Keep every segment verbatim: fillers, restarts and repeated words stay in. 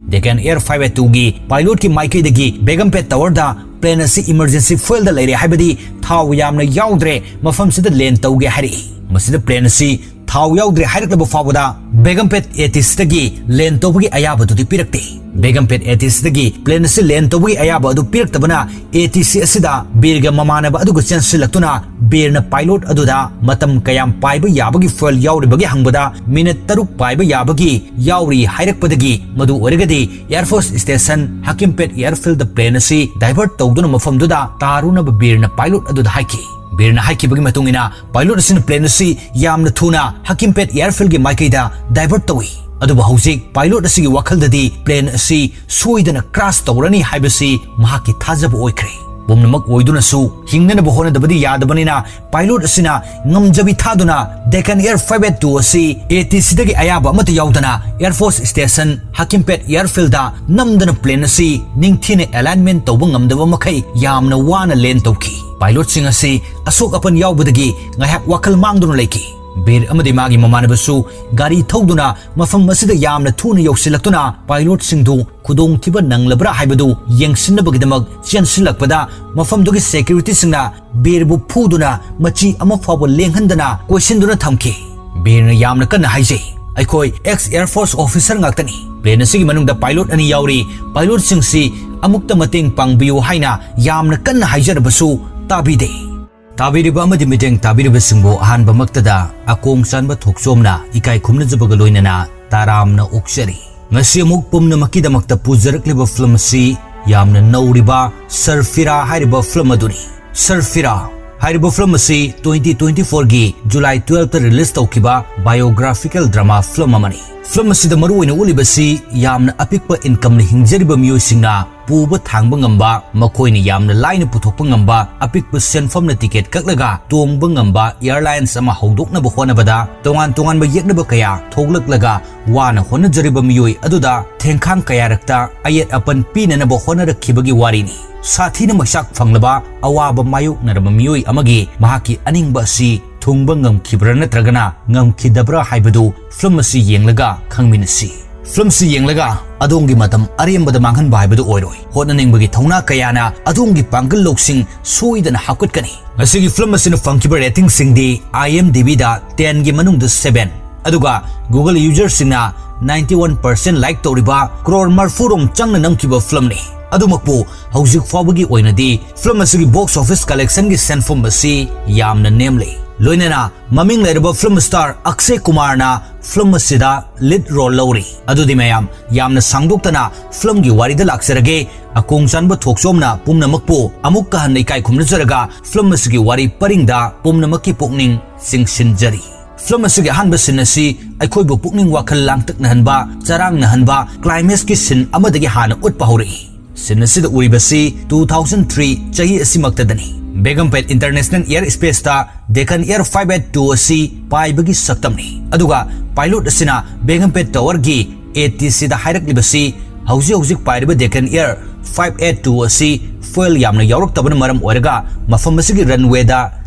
Deccan Air five eight two ꯒꯤ pilot ꯀꯤ ꯃꯥꯏꯀꯩꯗꯒꯤ Begumpet Tower ꯗ plane ꯑꯁꯤ emergency fuel ꯗ ꯂꯩꯔꯦ, ꯍꯥꯏꯕꯗꯤ ꯊꯥꯎ ꯌꯥꯝꯅ ꯌꯥꯎꯗ꯭ꯔꯦ, ꯃꯐꯝꯁꯤꯗ land ꯇꯧꯒꯦ ꯍꯥꯏꯔꯛꯏ꯫ ꯃꯁꯤꯗ plane ꯑꯁꯤ ꯊꯥꯎ ꯌꯥꯎꯗ꯭ꯔꯦ ꯍꯥꯏꯔꯛꯂꯕ ꯐꯥꯎꯕꯗ Begumpet ATC ꯗꯒꯤ land ꯇꯧꯕꯒꯤ ꯑꯌꯥꯕꯗꯨꯗꯤ ꯄꯤꯔꯛꯇꯦ꯫ Begumpet ATC ꯗꯒꯤ plane ꯑꯁꯤ land ꯇꯧꯕꯒꯤ ꯑꯌꯥꯕ ꯑꯗꯨ ꯄꯤꯔꯛꯇꯕꯅ ATC ꯑꯁꯤꯗ ꯕꯤꯔꯒ ꯃꯃꯥꯟꯅꯕ ꯑꯗꯨꯒ ꯆꯦꯟꯁꯤꯜꯂꯛꯇꯨꯅ ꯕꯤꯔꯅ pilot ꯑꯗꯨꯗ ꯃꯇꯝ ꯀꯌꯥꯝ ꯄꯥꯏꯕ ꯌꯥꯕꯒꯤ fuel ꯌꯥꯎꯔꯤꯕꯒꯦ ꯍꯪꯕꯗ minute ꯇꯔꯨꯛ ꯄꯥꯏꯕ ꯌꯥꯕꯒꯤ ꯌꯥꯎꯔꯤ ꯍꯥꯏꯔꯛꯄꯗꯒꯤ ꯃꯗꯨ ꯑꯣꯏꯔꯒꯗꯤ Air Force Station Hakimpet Airfield ꯗ plane ꯑꯁꯤ divert ꯇꯧꯗꯨꯅ ꯃꯐꯝꯗꯨꯗ ꯇꯥꯔꯨꯅꯕ ꯕꯤꯔꯅ pilot ꯑꯗꯨꯗ ꯍꯥꯏꯈꯤ꯫ ꯕꯤꯔꯅ ꯍꯥꯏꯈꯤꯕꯒꯤ ꯃꯇꯨꯡ ꯏꯟꯅ pilot ꯑꯁꯤꯅ plane ꯑꯁꯤ ꯌꯥꯝꯅ ꯊꯨꯅ Hakimpet Airfield ꯒꯤ ꯃꯥꯏꯀꯩꯗ divert ꯇꯧꯏ꯫ ꯑꯗꯨꯕꯨ ꯍꯧꯖꯤꯛ pilot ꯑꯁꯤꯒꯤ ꯋꯥꯈꯜꯗꯗꯤ plane ꯑꯁꯤ ꯁꯣꯏꯗꯅ crash ꯇꯧꯔꯅꯤ ꯍꯥꯏꯕꯁꯤ ꯃꯍꯥꯛꯀꯤ ꯊꯥꯖꯕ ꯑꯣꯏꯈ꯭ꯔꯦ꯫ ꯄꯨꯝꯅꯃꯛ ꯑꯣꯏꯗꯨꯅꯁꯨ ꯍꯤꯡꯅꯅꯕ ꯍꯣꯠꯅꯗꯕꯗꯤ ꯌꯥꯗꯕꯅꯤꯅ pilot ꯑꯁꯤꯅ ꯉꯝꯖꯕꯤ ꯊꯥꯗꯨꯅ Deccan Air five eight two ꯑꯁꯤ ATC ꯗꯒꯤ ꯑꯌꯥꯕ ꯑꯃꯠꯇ ꯌꯥꯎꯗꯅ Air Force Station Hakimpet Airfield ꯗ ꯅꯝꯗꯅ plane ꯑꯁꯤ ꯅꯤꯡꯊꯤꯅ alignment ꯇꯧꯕ ꯉꯝꯗꯕ ꯃꯈꯩ ꯌꯥꯝꯅ ꯋꯥꯅ land ꯇꯧꯈꯤ꯫ Pilot ꯁꯤꯡ ꯑꯁꯤ ꯑꯁꯣꯛ ꯑꯄꯟ ꯌꯥꯎꯕꯗꯒꯤ ꯉꯥꯏꯍꯥꯛ ꯋꯥꯈꯜ ꯃꯥꯡꯗꯨꯅ ꯂꯩꯈꯤ꯫ ꯕꯤꯔ ꯑꯃꯗꯤ ꯃꯥꯒꯤ ꯃꯃꯥꯟꯅꯕꯁꯨ ꯒꯥꯔꯤ ꯊꯧꯗꯨꯅ ꯃꯐꯝ ꯑꯁꯤꯗ ꯌꯥꯝꯅ ꯊꯨꯅ ꯌꯧꯁꯤꯜꯂꯛꯇꯨꯅ pilot ꯁꯤꯡꯗꯨ ꯈꯨꯗꯣꯡꯊꯤꯕ ꯅꯪꯂꯕ꯭ꯔꯥ ꯍꯥꯏꯕꯗꯨ ꯌꯦꯡꯁꯤꯟꯅꯕꯒꯤꯗꯃꯛ ꯆꯦꯟꯁꯤꯜꯂꯛꯄꯗ ꯃꯐꯝꯗꯨꯒꯤ security ꯁꯤꯡꯅ ꯕꯤꯔꯕꯨ ꯐꯨꯗꯨꯅ ꯃꯆꯤ ꯑꯃ ꯐꯥꯎꯕ ꯂꯦꯡꯍꯟꯗꯅ ꯀꯣꯏꯁꯤꯟꯗꯨꯅ ꯊꯝꯈꯤ꯫ ꯕꯤꯔꯅ ꯌꯥꯝꯅ ꯀꯟꯅ ꯍꯥꯏꯖꯩ, "ꯑꯩꯈꯣꯏ ex Air Force officer ꯉꯥꯛꯇꯅꯤ꯫ Plane ꯑꯁꯤꯒꯤ ꯃꯅꯨꯡꯗ pilot ꯑꯅꯤ ꯌꯥꯎꯔꯤ꯫ Pilot ꯁꯤꯡꯁꯤ ꯑꯃꯨꯛꯇ ꯃꯇꯦꯡ ꯄꯥꯡꯕꯤꯌꯨ" ꯍꯥꯏꯅ ꯌꯥꯝꯅ ꯀꯟꯅ ꯍꯥꯏꯖꯔꯕꯁꯨ ꯇꯥꯕꯤꯗꯦ꯫ ꯇꯥꯕꯤꯔꯤꯕ ꯑꯃꯗꯤ ꯃꯤꯠꯌꯦꯡ ꯇꯥꯕꯤꯔꯤꯕꯁꯤꯡꯕꯨ ꯑꯍꯥꯟꯕꯃꯛꯇꯗ ꯑꯀꯣꯡ ꯆꯥꯟꯕ ꯊꯣꯛꯆꯣꯝꯅ ꯏꯀꯥꯏ ꯈꯨꯝꯅꯖꯕꯒ ꯂꯣꯏꯅꯅ ꯇꯔꯥꯝꯅ ꯑꯣꯛꯆꯔꯤ꯫ ꯉꯁꯤ ꯑꯃꯨꯛ ꯄꯨꯝꯅꯃꯛꯀꯤꯗꯃꯛꯇ ꯄꯨꯖꯔꯛꯂꯤꯕ film ꯑꯁꯤ ꯌꯥꯝꯅ ꯅꯧꯔꯤꯕ ꯁꯔꯐꯤꯔꯥ ꯍꯥꯏꯔꯤꯕ film ꯑꯗꯨꯅꯤ꯫ ꯁꯔꯐꯤꯔꯥ ꯍꯥꯏꯔꯤꯕ film ꯑꯁꯤ twenty twenty four ꯒꯤ July twelve ꯇ release ꯇꯧꯈꯤꯕ biographical drama film ꯑꯃꯅꯤ꯫ Film ꯑꯁꯤꯗ ꯃꯔꯨꯑꯣꯏꯅ ꯎꯠꯂꯤꯕꯁꯤ ꯌꯥꯝꯅ ꯑꯄꯤꯛꯄ income ꯅ ꯍꯤꯡꯖꯔꯤꯕ ꯃꯤꯑꯣꯏꯁꯤꯡꯅ ꯄꯨꯕ ꯊꯥꯡꯕ ꯉꯝꯕ, ꯃꯈꯣꯏꯅ ꯌꯥꯝꯅ ꯂꯥꯏꯅ ꯄꯨꯊꯣꯛꯄ ꯉꯝꯕ ꯑꯄꯤꯛꯄ ꯁꯦꯟꯐꯝꯅ ticket ꯀꯛꯂꯒ ꯇꯣꯡꯕ ꯉꯝꯕ airlines ꯑꯃ ꯍꯧꯗꯣꯛꯅꯕ ꯍꯣꯠꯅꯕꯗ ꯇꯣꯉꯥꯟ ꯇꯣꯉꯥꯟꯕ ꯌꯦꯛꯅꯕ ꯀꯌꯥ ꯊꯣꯛꯂꯛꯂꯒ ꯋꯥꯅ ꯍꯣꯠꯅꯖꯔꯤꯕ ꯃꯤꯑꯣꯏ ꯑꯗꯨꯗ ꯊꯦꯡꯈꯥꯡ ꯀꯌꯥꯔꯛꯇ ꯑꯌꯦꯠ ꯑꯄꯟ ꯄꯤꯅꯅꯕ ꯍꯣꯠꯅꯔꯛꯈꯤꯕꯒꯤ ꯋꯥꯔꯤꯅꯤ꯫ ꯁꯥꯊꯤꯅ ꯃꯩꯆꯥꯛ ꯐꯪꯂꯕ ꯑꯋꯥꯕ ꯃꯥꯌꯣꯛꯅꯔꯕ ꯃꯤꯑꯣꯏ ꯑꯃꯒꯤ ꯃꯍꯥꯛꯀꯤ ꯑꯅꯤꯡꯕ ꯑꯁꯤ ꯊꯨꯡꯕ ꯉꯝꯈꯤꯕ꯭ꯔꯥ ꯅꯠꯇ꯭ꯔꯒꯅ ꯉꯝꯈꯤꯗꯕ꯭ꯔꯥ ꯍꯥꯏꯕꯗꯨ film ꯑꯁꯤ ꯌꯦꯡꯂꯒ ꯈꯪꯃꯤꯟꯅꯁꯤ꯫ ꯐꯤꯂꯝꯁꯤ ꯌꯦꯡꯂꯒ ꯑꯗꯣꯝꯒꯤ ꯃꯇꯝ ꯑꯔꯦꯝꯕꯗ ꯃꯥꯡꯍꯟꯕ ꯍꯥꯏꯕꯗꯨ ꯑꯣꯏꯔꯣꯏ꯫ ꯍꯣꯠꯅꯅꯤꯡꯕꯒꯤ ꯊꯧꯅꯥ ꯀꯌꯥꯅ ꯑꯗꯣꯝꯒꯤ ꯄꯥꯡꯒꯜ ꯂꯧꯁꯤꯡ ꯁꯣꯏꯗꯅ ꯍꯥꯞꯀꯠꯀꯅꯤ꯫ ꯉꯁꯤꯒꯤ ꯐꯤꯂꯝ ꯑꯁꯤꯅ ꯐꯪꯈꯤꯕ ꯔꯦꯇꯤꯡꯁꯤꯡꯗꯤ IMDbꯗ tenꯒꯤ ꯃꯅꯨꯡꯗ seven, ꯑꯗꯨꯒ Google userꯁꯤꯡꯅ ninety one percent like ꯇꯧꯔꯤꯕ ꯀ꯭ꯔꯣꯔ ꯃꯔꯐꯨꯔꯣꯝ ꯆꯪꯅ ꯅꯝꯈꯤꯕ ꯐꯤꯂꯝꯅꯤ꯫ ꯑꯗꯨꯃꯛꯄꯨ ꯍꯧꯖꯤꯛ ꯐꯥꯎꯕꯒꯤ ꯑꯣꯏꯅꯗꯤ ꯐꯤꯂꯝ ꯑꯁꯤꯒꯤ box office collectionꯒꯤ ꯁꯦꯟꯐꯝ ꯑꯁꯤ ꯌꯥꯝꯅ ꯅꯦꯝꯂꯤ꯫ ꯂꯣꯏꯅꯅ ꯃꯃꯤꯡ ꯂꯩꯔꯕ ꯐꯤꯂꯝ star ꯑꯛꯁꯦ ꯀꯨꯃꯥꯔꯅ ꯐꯤꯂꯝ ꯑꯁꯤꯗ lead role ꯂꯧꯔꯤ꯫ ꯑꯗꯨꯗꯤ ꯃꯌꯥꯝ, ꯌꯥꯝꯅ ꯁꯥꯡꯗꯣꯛꯇꯅ ꯐꯤꯂꯝꯒꯤ ꯋꯥꯔꯤꯗ ꯂꯥꯛꯆꯔꯒꯦ꯫ ꯑꯀꯣꯡ ꯆꯥꯟꯕ ꯊꯣꯛꯆꯣꯝꯅ ꯄꯨꯝꯅꯃꯛꯄꯨ ꯑꯃꯨꯛꯀ ꯍꯟꯅ ꯏꯀꯥꯏ ꯈꯨꯝꯅꯖꯔꯒ ꯐꯤꯂꯝ ꯑꯁꯤꯒꯤ ꯋꯥꯔꯤ ꯄꯔꯤꯡꯗ ꯄꯨꯝꯅꯃꯛꯀꯤ ꯄꯨꯛꯅꯤꯡ ꯆꯤꯡꯁꯤꯟꯖꯔꯤ꯫ ꯐꯤꯂꯝ ꯑꯁꯤꯒꯤ ꯑꯍꯥꯟꯕ scene ꯑꯁꯤ ꯑꯩꯈꯣꯏꯕꯨ ꯄꯨꯛꯅꯤꯡ ꯋꯥꯈꯜ ꯂꯥꯡꯇꯛꯅꯍꯟꯕ, ꯆꯔꯥꯡꯅꯍꯟꯕ climaxꯀꯤ scene ꯑꯃꯗꯒꯤ ꯍꯥꯟꯅ ꯎꯠꯄ ꯍꯧꯔꯛꯏ꯫ Scene ꯑꯁꯤꯗ ꯎꯔꯤꯕꯁꯤ two thousand three ꯆꯍꯤ ꯑꯁꯤꯃꯛꯇꯗꯅꯤ꯫ ꯕꯦꯒꯝꯄꯦꯠ International Air Spaceꯇ Deccan Air five eight two ꯑꯁꯤ ꯄꯥꯏꯕꯒꯤ ꯁꯛꯇꯝꯅꯤ꯫ ꯑꯗꯨꯒ pilot ꯑꯁꯤꯅ ꯕꯦꯒꯝꯄꯦꯠ towerꯒꯤ ATCꯗ ꯍꯥꯏꯔꯛꯂꯤꯕꯁꯤ ꯍꯧꯖꯤꯛ ꯍꯧꯖꯤꯛ ꯄꯥꯏꯔꯤꯕ Deccan Air five eight two ꯑꯁꯤ fuel ꯌꯥꯝꯅ ꯌꯥꯎꯔꯛꯇꯕꯅ ꯃꯔꯝ ꯑꯣꯏꯔꯒ ꯃꯐꯝ ꯑꯁꯤꯒꯤ runwayꯗ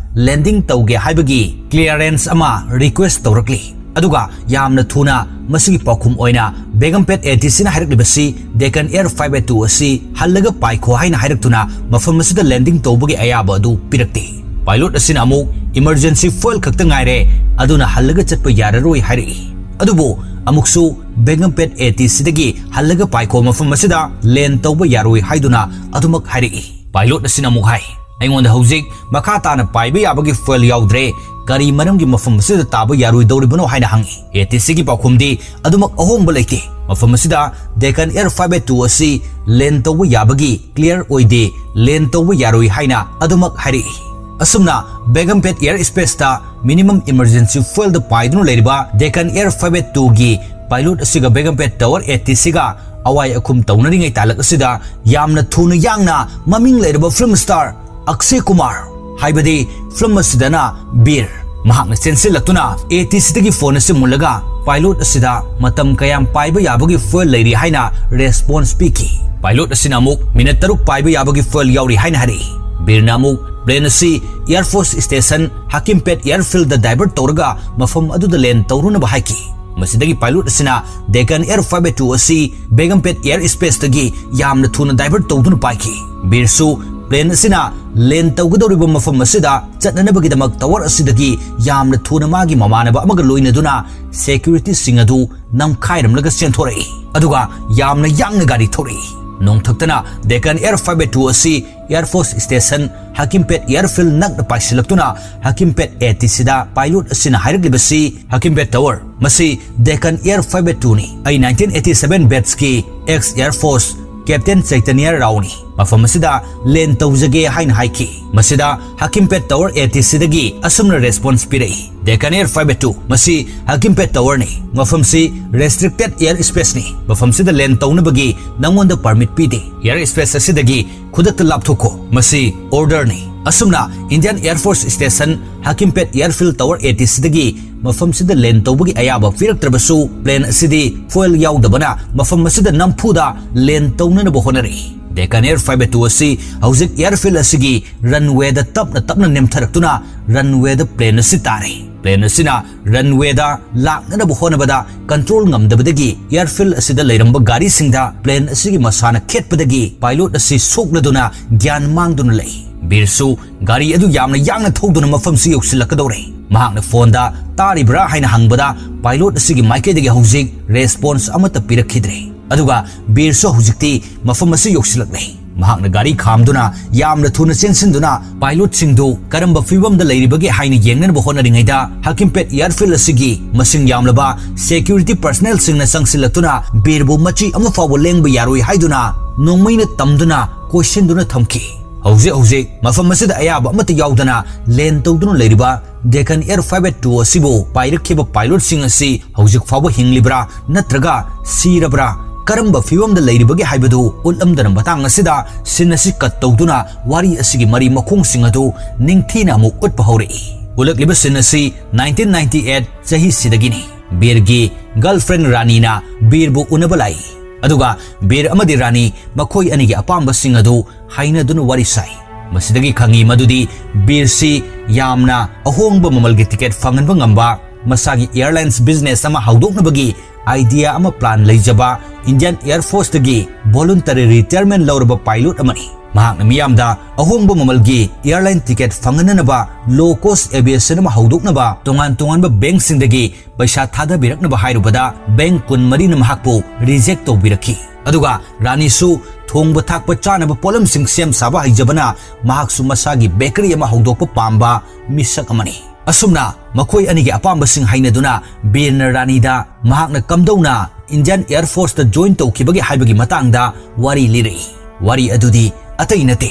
landing ꯇꯧꯒꯦ ꯍꯥꯏꯕꯒꯤ clearance ꯑꯃ request ꯇꯧꯔꯛꯂꯤ꯫ ꯑꯗꯨꯒ ꯌꯥꯝꯅ ꯊꯨꯅ ꯃꯁꯤꯒꯤ ꯄꯥꯎꯈꯨꯝ ꯑꯣꯏꯅ ꯕꯦꯒꯝꯄꯦꯠ ATCꯅ ꯍꯥꯏꯔꯛꯂꯤꯕꯁꯤ Deccan Air five eight two ꯑꯁꯤ ꯍꯜꯂꯒ ꯄꯥꯏꯈꯣ ꯍꯥꯏꯅ ꯍꯥꯏꯔꯛꯇꯨꯅ ꯃꯐꯝ ꯑꯁꯤꯗ landing ꯇꯧꯕꯒꯤ ꯑꯌꯥꯕ ꯑꯗꯨ ꯄꯤꯔꯛꯇꯦ꯫ Pilot ꯑꯁꯤꯅ ꯑꯃꯨꯛ emergency fuel ꯈꯛꯇ ꯉꯥꯏꯔꯦ, ꯑꯗꯨꯅ ꯍꯜꯂꯒ ꯆꯠꯄ ꯌꯥꯔꯔꯣꯏ ꯍꯥꯏꯔꯛꯏ꯫ ꯑꯗꯨꯕꯨ ꯑꯃꯨꯛꯁꯨ ꯕꯦꯒꯝꯄꯦꯠ ATCꯗꯒꯤ ꯍꯜꯂꯒ ꯄꯥꯏꯈꯣ, ꯃꯐꯝ ꯑꯁꯤꯗ land ꯇꯧꯕ ꯌꯥꯔꯣꯏ ꯍꯥꯏꯗꯨꯅ ꯑꯗꯨꯃꯛ ꯍꯥꯏꯔꯛꯏ꯫ Pilot ꯑꯁꯤꯅ ꯑꯃꯨꯛ ꯍꯥꯏ, ꯑꯩꯉꯣꯟꯗ ꯍꯧꯖꯤꯛ ꯃꯈꯥ ꯇꯥꯅ ꯄꯥꯏꯕ ꯌꯥꯕꯒꯤ fuel ꯌꯥꯎꯗ꯭ꯔꯦ, ꯀꯔꯤ ꯃꯔꯝꯒꯤ ꯃꯐꯝ ꯑꯁꯤꯗ ꯇꯥꯕ ꯌꯥꯔꯣꯏꯗꯧꯔꯤꯕꯅꯣ ꯍꯥꯏꯅ ꯍꯪꯉꯤ꯫ ATCꯒꯤ ꯄꯥꯎꯈꯨꯝꯗꯤ ꯑꯗꯨꯃꯛ ꯑꯍꯣꯡꯕ ꯂꯩꯇꯦ, ꯃꯐꯝ ꯑꯁꯤꯗ Deccan Air five eight two ꯑꯁꯤ land ꯇꯧꯕ ꯌꯥꯕꯒꯤ clear ꯑꯣꯏꯗꯦ, land ꯇꯧꯕ ꯌꯥꯔꯣꯏ ꯍꯥꯏꯅ ꯑꯗꯨꯃꯛ ꯍꯥꯏꯔꯛꯏ꯫ ꯑꯁꯨꯝꯅ ꯕꯦꯒꯝꯄꯦꯠ Air Spaceꯇ minimum emergency fuelꯗ ꯄꯥꯏꯗꯨꯅ ꯂꯩꯔꯤꯕ Deccan Air five eight twoꯒꯤ pilot ꯑꯁꯤꯒ ꯕꯦꯒꯝꯄꯦꯠ tower ATCꯒ ꯑꯋꯥꯏ ꯑꯈꯨꯝ ꯇꯧꯅꯔꯤꯉꯩ ꯇꯥꯂꯛ ꯑꯁꯤꯗ ꯌꯥꯝꯅ ꯊꯨꯅ ꯌꯥꯡꯅ ꯃꯃꯤꯡ ꯂꯩꯔꯕ film star ꯑꯛꯁꯦ ꯀꯨꯃꯥꯔ, ꯍꯥꯏꯕꯗꯤ film ꯑꯁꯤꯗꯅ ꯕꯤꯔ, ꯃꯍꯥꯛꯅ ꯆꯦꯟꯁꯤꯜꯂꯛꯇꯨꯅ ATCꯗꯒꯤ phone ꯑꯁꯤ ꯃꯨꯜꯂꯒ pilot ꯑꯁꯤꯗ ꯃꯇꯝ ꯀꯌꯥꯝ ꯄꯥꯏꯕ ꯌꯥꯕꯒꯤ fuel ꯂꯩꯔꯤ ꯍꯥꯏꯅ response ꯄꯤꯈꯤ꯫ Pilot ꯑꯁꯤꯅ ꯑꯃꯨꯛ minute ꯇꯔꯨꯛ ꯄꯥꯏꯕ ꯌꯥꯕꯒꯤ fuel ꯌꯥꯎꯔꯤ ꯍꯥꯏꯅ ꯍꯥꯏꯔꯛꯏ꯫ ꯕꯤꯔꯅ ꯑꯃꯨꯛ plane ꯑꯁꯤ Air Force Station ꯍꯀꯤꯝꯄꯦꯠ airfieldꯗ divert ꯇꯧꯔꯒ ꯃꯐꯝ ꯑꯗꯨꯗ land ꯇꯧꯔꯨꯅꯕ ꯍꯥꯏꯈꯤ꯫ ꯃꯁꯤꯗꯒꯤ pilot ꯑꯁꯤꯅ Deccan Air five eight two ꯑꯁꯤ Begumpet air spaceꯇꯒꯤ ꯌꯥꯝꯅ ꯊꯨꯅ divert ꯇꯧꯗꯨꯅ ꯄꯥꯏꯈꯤ꯫ ꯕꯤꯔꯁꯨ plane ꯑꯁꯤꯅ land ꯇꯧꯒꯗꯧꯔꯤꯕ ꯃꯐꯝ ꯑꯁꯤꯗ ꯆꯠꯅꯅꯕꯒꯤꯗꯃꯛ tower ꯑꯁꯤꯗꯒꯤ ꯌꯥꯝꯅ ꯊꯨꯅ ꯃꯥꯒꯤ ꯃꯃꯥꯟꯅꯕ ꯑꯃꯒ ꯂꯣꯏꯅꯗꯨꯅ securityꯁꯤꯡ ꯑꯗꯨ ꯅꯝꯈꯥꯏꯔꯝꯂꯒ ꯆꯦꯟꯊꯣꯔꯛꯏ꯫ ꯑꯗꯨꯒ ꯌꯥꯝꯅ ꯌꯥꯡꯅ ꯒꯥꯔꯤ ꯊꯧꯔꯛꯏ꯫ ꯅꯣꯡꯊꯛꯇꯅ Deccan Air five eight two ꯑꯁꯤ Air Force Station Hakimpet Airfield ꯅꯛꯅ ꯄꯥꯏꯁꯤꯜꯂꯛꯇꯨꯅ Hakimpet ATCꯗ pilot ꯑꯁꯤꯅ ꯍꯥꯏꯔꯛꯂꯤꯕꯁꯤ, "Hakimpet Tower, ꯃꯁꯤ Deccan Air five eight twoꯅꯤ꯫ ꯑꯩ nineteen eighty seven batchꯀꯤ ex Air Force Captain Chaitanya Raoꯅꯤ꯫ ꯃꯐꯝ ꯑꯁꯤꯗ land ꯇꯧꯖꯒꯦ" ꯍꯥꯏꯅ ꯍꯥꯏꯈꯤ꯫ ꯃꯁꯤꯗ Hakimpet Tower ATCꯗꯒꯤ ꯑꯁꯨꯝꯅ response ꯄꯤꯔꯛꯏ, "Deccan Air five eight two, ꯃꯁꯤ Hakimpet Towerꯅꯤ꯫ ꯃꯐꯝꯁꯤ restricted air spaceꯅꯤ꯫ ꯃꯐꯝꯁꯤꯗ land ꯇꯧꯅꯕꯒꯤ ꯅꯉꯣꯟꯗ permit ꯄꯤꯗꯦ꯫ Air space ꯑꯁꯤꯗꯒꯤ ꯈꯨꯗꯛꯇ ꯂꯥꯞꯊꯣꯛꯈꯣ꯫ ꯃꯁꯤ orderꯅꯤ꯫" ꯑꯁꯨꯝꯅ Indian Air Force Station Hakimpet Airfield Tower ATCꯗꯒꯤ ꯃꯐꯝꯁꯤꯗ land ꯇꯧꯕꯒꯤ ꯑꯌꯥꯕ ꯄꯤꯔꯛꯇ꯭ꯔꯕꯁꯨ, plane ꯑꯁꯤꯗꯤ fuel ꯌꯥꯎꯗꯕꯅ ꯃꯐꯝ ꯑꯁꯤꯗ ꯅꯝꯐꯨꯗ land ꯇꯧꯅꯅꯕ ꯍꯣꯠꯅꯔꯛꯏ꯫ Deccan Air five eight two ꯑꯁꯤ ꯍꯧꯖꯤꯛ airfield ꯑꯁꯤꯒꯤ runwayꯗ ꯇꯞꯅ ꯇꯞꯅ ꯅꯦꯝꯊꯔꯛꯇꯨꯅ runwayꯗ plane ꯑꯁꯤ ꯇꯥꯔꯦ꯫ Plane ꯑꯁꯤꯅ runwayꯗ ꯂꯥꯛꯅꯅꯕ ꯍꯣꯠꯅꯕꯗ control ꯉꯝꯗꯕꯗꯒꯤ airfield ꯑꯁꯤꯗ ꯂꯩꯔꯝꯕ ꯒꯥꯔꯤꯁꯤꯡꯗ plane ꯑꯁꯤꯒꯤ ꯃꯁꯥꯅ ꯈꯦꯠꯄꯗꯒꯤ pilot ꯑꯁꯤ ꯁꯣꯛꯂꯗꯨꯅ ꯒ꯭ꯌꯥꯟ ꯃꯥꯡꯗꯨꯅ ꯂꯩ꯫ ꯕꯤꯔꯁꯨ ꯒꯥꯔꯤ ꯑꯗꯨ ꯌꯥꯝꯅ ꯌꯥꯡꯅ ꯊꯧꯗꯨꯅ ꯃꯐꯝꯁꯤ ꯌꯧꯁꯤꯜꯂꯛꯀꯗꯧꯔꯦ꯫ ꯃꯍꯥꯛꯅ phoneꯗ "ꯇꯥꯔꯤꯕ꯭ꯔꯥ?" ꯍꯥꯏꯅ ꯍꯪꯕꯗ pilot ꯑꯁꯤꯒꯤ ꯃꯥꯏꯀꯩꯗꯒꯤ ꯍꯧꯖꯤꯛ response ꯑꯃꯠꯇ ꯄꯤꯔꯛꯈꯤꯗ꯭ꯔꯦ꯫ ꯑꯗꯨꯒ ꯕꯤꯔꯁꯨ ꯍꯧꯖꯤꯛꯇꯤ ꯃꯐꯝ ꯑꯁꯤ ꯌꯧꯁꯤꯜꯂꯛꯂꯦ꯫ ꯃꯍꯥꯛꯅ ꯒꯥꯔꯤ ꯈꯥꯝꯗꯨꯅ ꯌꯥꯝꯅ ꯊꯨꯅ ꯆꯦꯟꯁꯤꯟꯗꯨꯅ pilotꯁꯤꯡꯗꯨ ꯀꯔꯝꯕ ꯐꯤꯕꯝꯗ ꯂꯩꯔꯤꯕꯒꯦ ꯍꯥꯏꯅ ꯌꯦꯡꯅꯅꯕ ꯍꯣꯠꯅꯔꯤꯉꯩꯗ, Hakimpet Airfield ꯑꯁꯤꯒꯤ ꯃꯁꯤꯡ ꯌꯥꯝꯂꯕ security personnelꯁꯤꯡꯅ ꯆꯪꯁꯤꯜꯂꯛꯇꯨꯅ ꯕꯤꯔꯕꯨ ꯃꯆꯤ ꯑꯃ ꯐꯥꯎꯕ ꯂꯦꯡꯕ ꯌꯥꯔꯣꯏ ꯍꯥꯏꯗꯨꯅ ꯅꯣꯡꯃꯩꯅ ꯇꯝꯗꯨꯅ ꯀꯣꯏꯁꯤꯟꯗꯨꯅ ꯊꯝꯈꯤ꯫ ꯍꯧꯖꯤꯛ ꯍꯧꯖꯤꯛ ꯃꯐꯝ ꯑꯁꯤꯗ ꯑꯌꯥꯕ ꯑꯃꯠꯇ ꯌꯥꯎꯗꯅ land ꯇꯧꯗꯨꯅ ꯂꯩꯔꯤꯕ Deccan Air five eight two ꯑꯁꯤꯕꯨ ꯄꯥꯏꯔꯛꯈꯤꯕ pilotꯁꯤꯡ ꯑꯁꯤ ꯍꯧꯖꯤꯛ ꯐꯥꯎꯕ ꯍꯤꯡꯂꯤꯕ꯭ꯔꯥ ꯅꯠꯇ꯭ꯔꯒ ꯁꯤꯔꯕ꯭ꯔꯥ, ꯀꯔꯝꯕ ꯐꯤꯕꯝꯗ ꯂꯩꯔꯤꯕꯒꯦ ꯍꯥꯏꯕꯗꯨ ꯎꯠꯂꯝꯗꯅ, ꯃꯇꯥꯡ ꯑꯁꯤꯗ scene ꯑꯁꯤ cut ꯇꯧꯗꯨꯅ ꯋꯥꯔꯤ ꯑꯁꯤꯒꯤ ꯃꯔꯤ ꯃꯈꯣꯡꯁꯤꯡ ꯑꯗꯨ ꯅꯤꯡꯊꯤꯅ ꯑꯃꯨꯛ ꯎꯠꯄ ꯍꯧꯔꯛꯏ꯫ ꯎꯠꯂꯛꯂꯤꯕ scene ꯑꯁꯤ nineteen ninety eight ꯆꯍꯤꯁꯤꯗꯒꯤꯅꯤ꯫ ꯕꯤꯔꯒꯤ girlfriend ꯔꯥꯅꯤꯅ ꯕꯤꯔꯕꯨ ꯎꯅꯕ ꯂꯥꯛꯏ, ꯑꯗꯨꯒ ꯕꯤꯔ ꯑꯃꯗꯤ ꯔꯥꯅꯤ ꯃꯈꯣꯏ ꯑꯅꯤꯒꯤ ꯑꯄꯥꯝꯕꯁꯤꯡ ꯑꯗꯨ ꯍꯥꯏꯅꯗꯨꯅ ꯋꯥꯔꯤ ꯁꯥꯏ꯫ ꯃꯁꯤꯗꯒꯤ ꯈꯪꯉꯤ ꯃꯗꯨꯗꯤ ꯕꯤꯔꯁꯤ ꯌꯥꯝꯅ ꯑꯍꯣꯡꯕ ꯃꯃꯜꯒꯤ ticket ꯐꯪꯍꯟꯕ ꯉꯝꯕ ꯃꯁꯥꯒꯤ airlines business ꯑꯃ ꯍꯧꯗꯣꯛꯅꯕꯒꯤ idea ꯑꯃ plan ꯂꯩꯖꯕ Indian Air Forceꯇꯒꯤ voluntary retirement ꯂꯧꯔꯕ pilot ꯑꯃꯅꯤ꯫ ꯃꯍꯥꯛꯅ ꯃꯤꯌꯥꯝꯗ ꯑꯍꯣꯡꯕ ꯃꯃꯜꯒꯤ airline ticket ꯐꯪꯍꯟꯅꯅꯕ low cost aviation ꯑꯃ ꯍꯧꯗꯣꯛꯅꯕ ꯇꯣꯉꯥꯟ ꯇꯣꯉꯥꯟꯕ bankꯁꯤꯡꯗꯒꯤ ꯄꯩꯁꯥ ꯊꯥꯗꯕꯤꯔꯛꯅꯕ ꯍꯥꯏꯔꯨꯕꯗ bank ꯀꯨꯟꯃꯔꯤꯅ ꯃꯍꯥꯛꯄꯨ reject ꯇꯧꯕꯤꯔꯛꯈꯤ꯫ ꯑꯗꯨꯒ ꯔꯥꯅꯤꯁꯨ ꯊꯣꯡꯕ ꯊꯥꯛꯄ ꯆꯥꯅꯕ ꯄꯣꯠꯂꯝꯁꯤꯡ ꯁꯦꯝ ꯁꯥꯕ ꯍꯩꯖꯕꯅ ꯃꯍꯥꯛꯁꯨ ꯃꯁꯥꯒꯤ bakery ꯑꯃ ꯍꯧꯗꯣꯛꯄ ꯄꯥꯝꯕ ꯃꯤꯁꯛ ꯑꯃꯅꯤ꯫ ꯑꯁꯨꯝꯅ ꯃꯈꯣꯏ ꯑꯅꯤꯒꯤ ꯑꯄꯥꯝꯕꯁꯤꯡ ꯍꯩꯅꯗꯨꯅ ꯕꯤꯔꯅ ꯔꯥꯅꯤꯗ ꯃꯍꯥꯛꯅ ꯀꯝꯗꯧꯅ Indian Air Forceꯇ join ꯇꯧꯈꯤꯕꯒꯦ ꯍꯥꯏꯕꯒꯤ ꯃꯇꯥꯡꯗ ꯋꯥꯔꯤ ꯂꯤꯔꯛꯏ꯫ ꯋꯥꯔꯤ ꯑꯗꯨꯗꯤ ꯑꯇꯩ ꯅꯠꯇꯦ,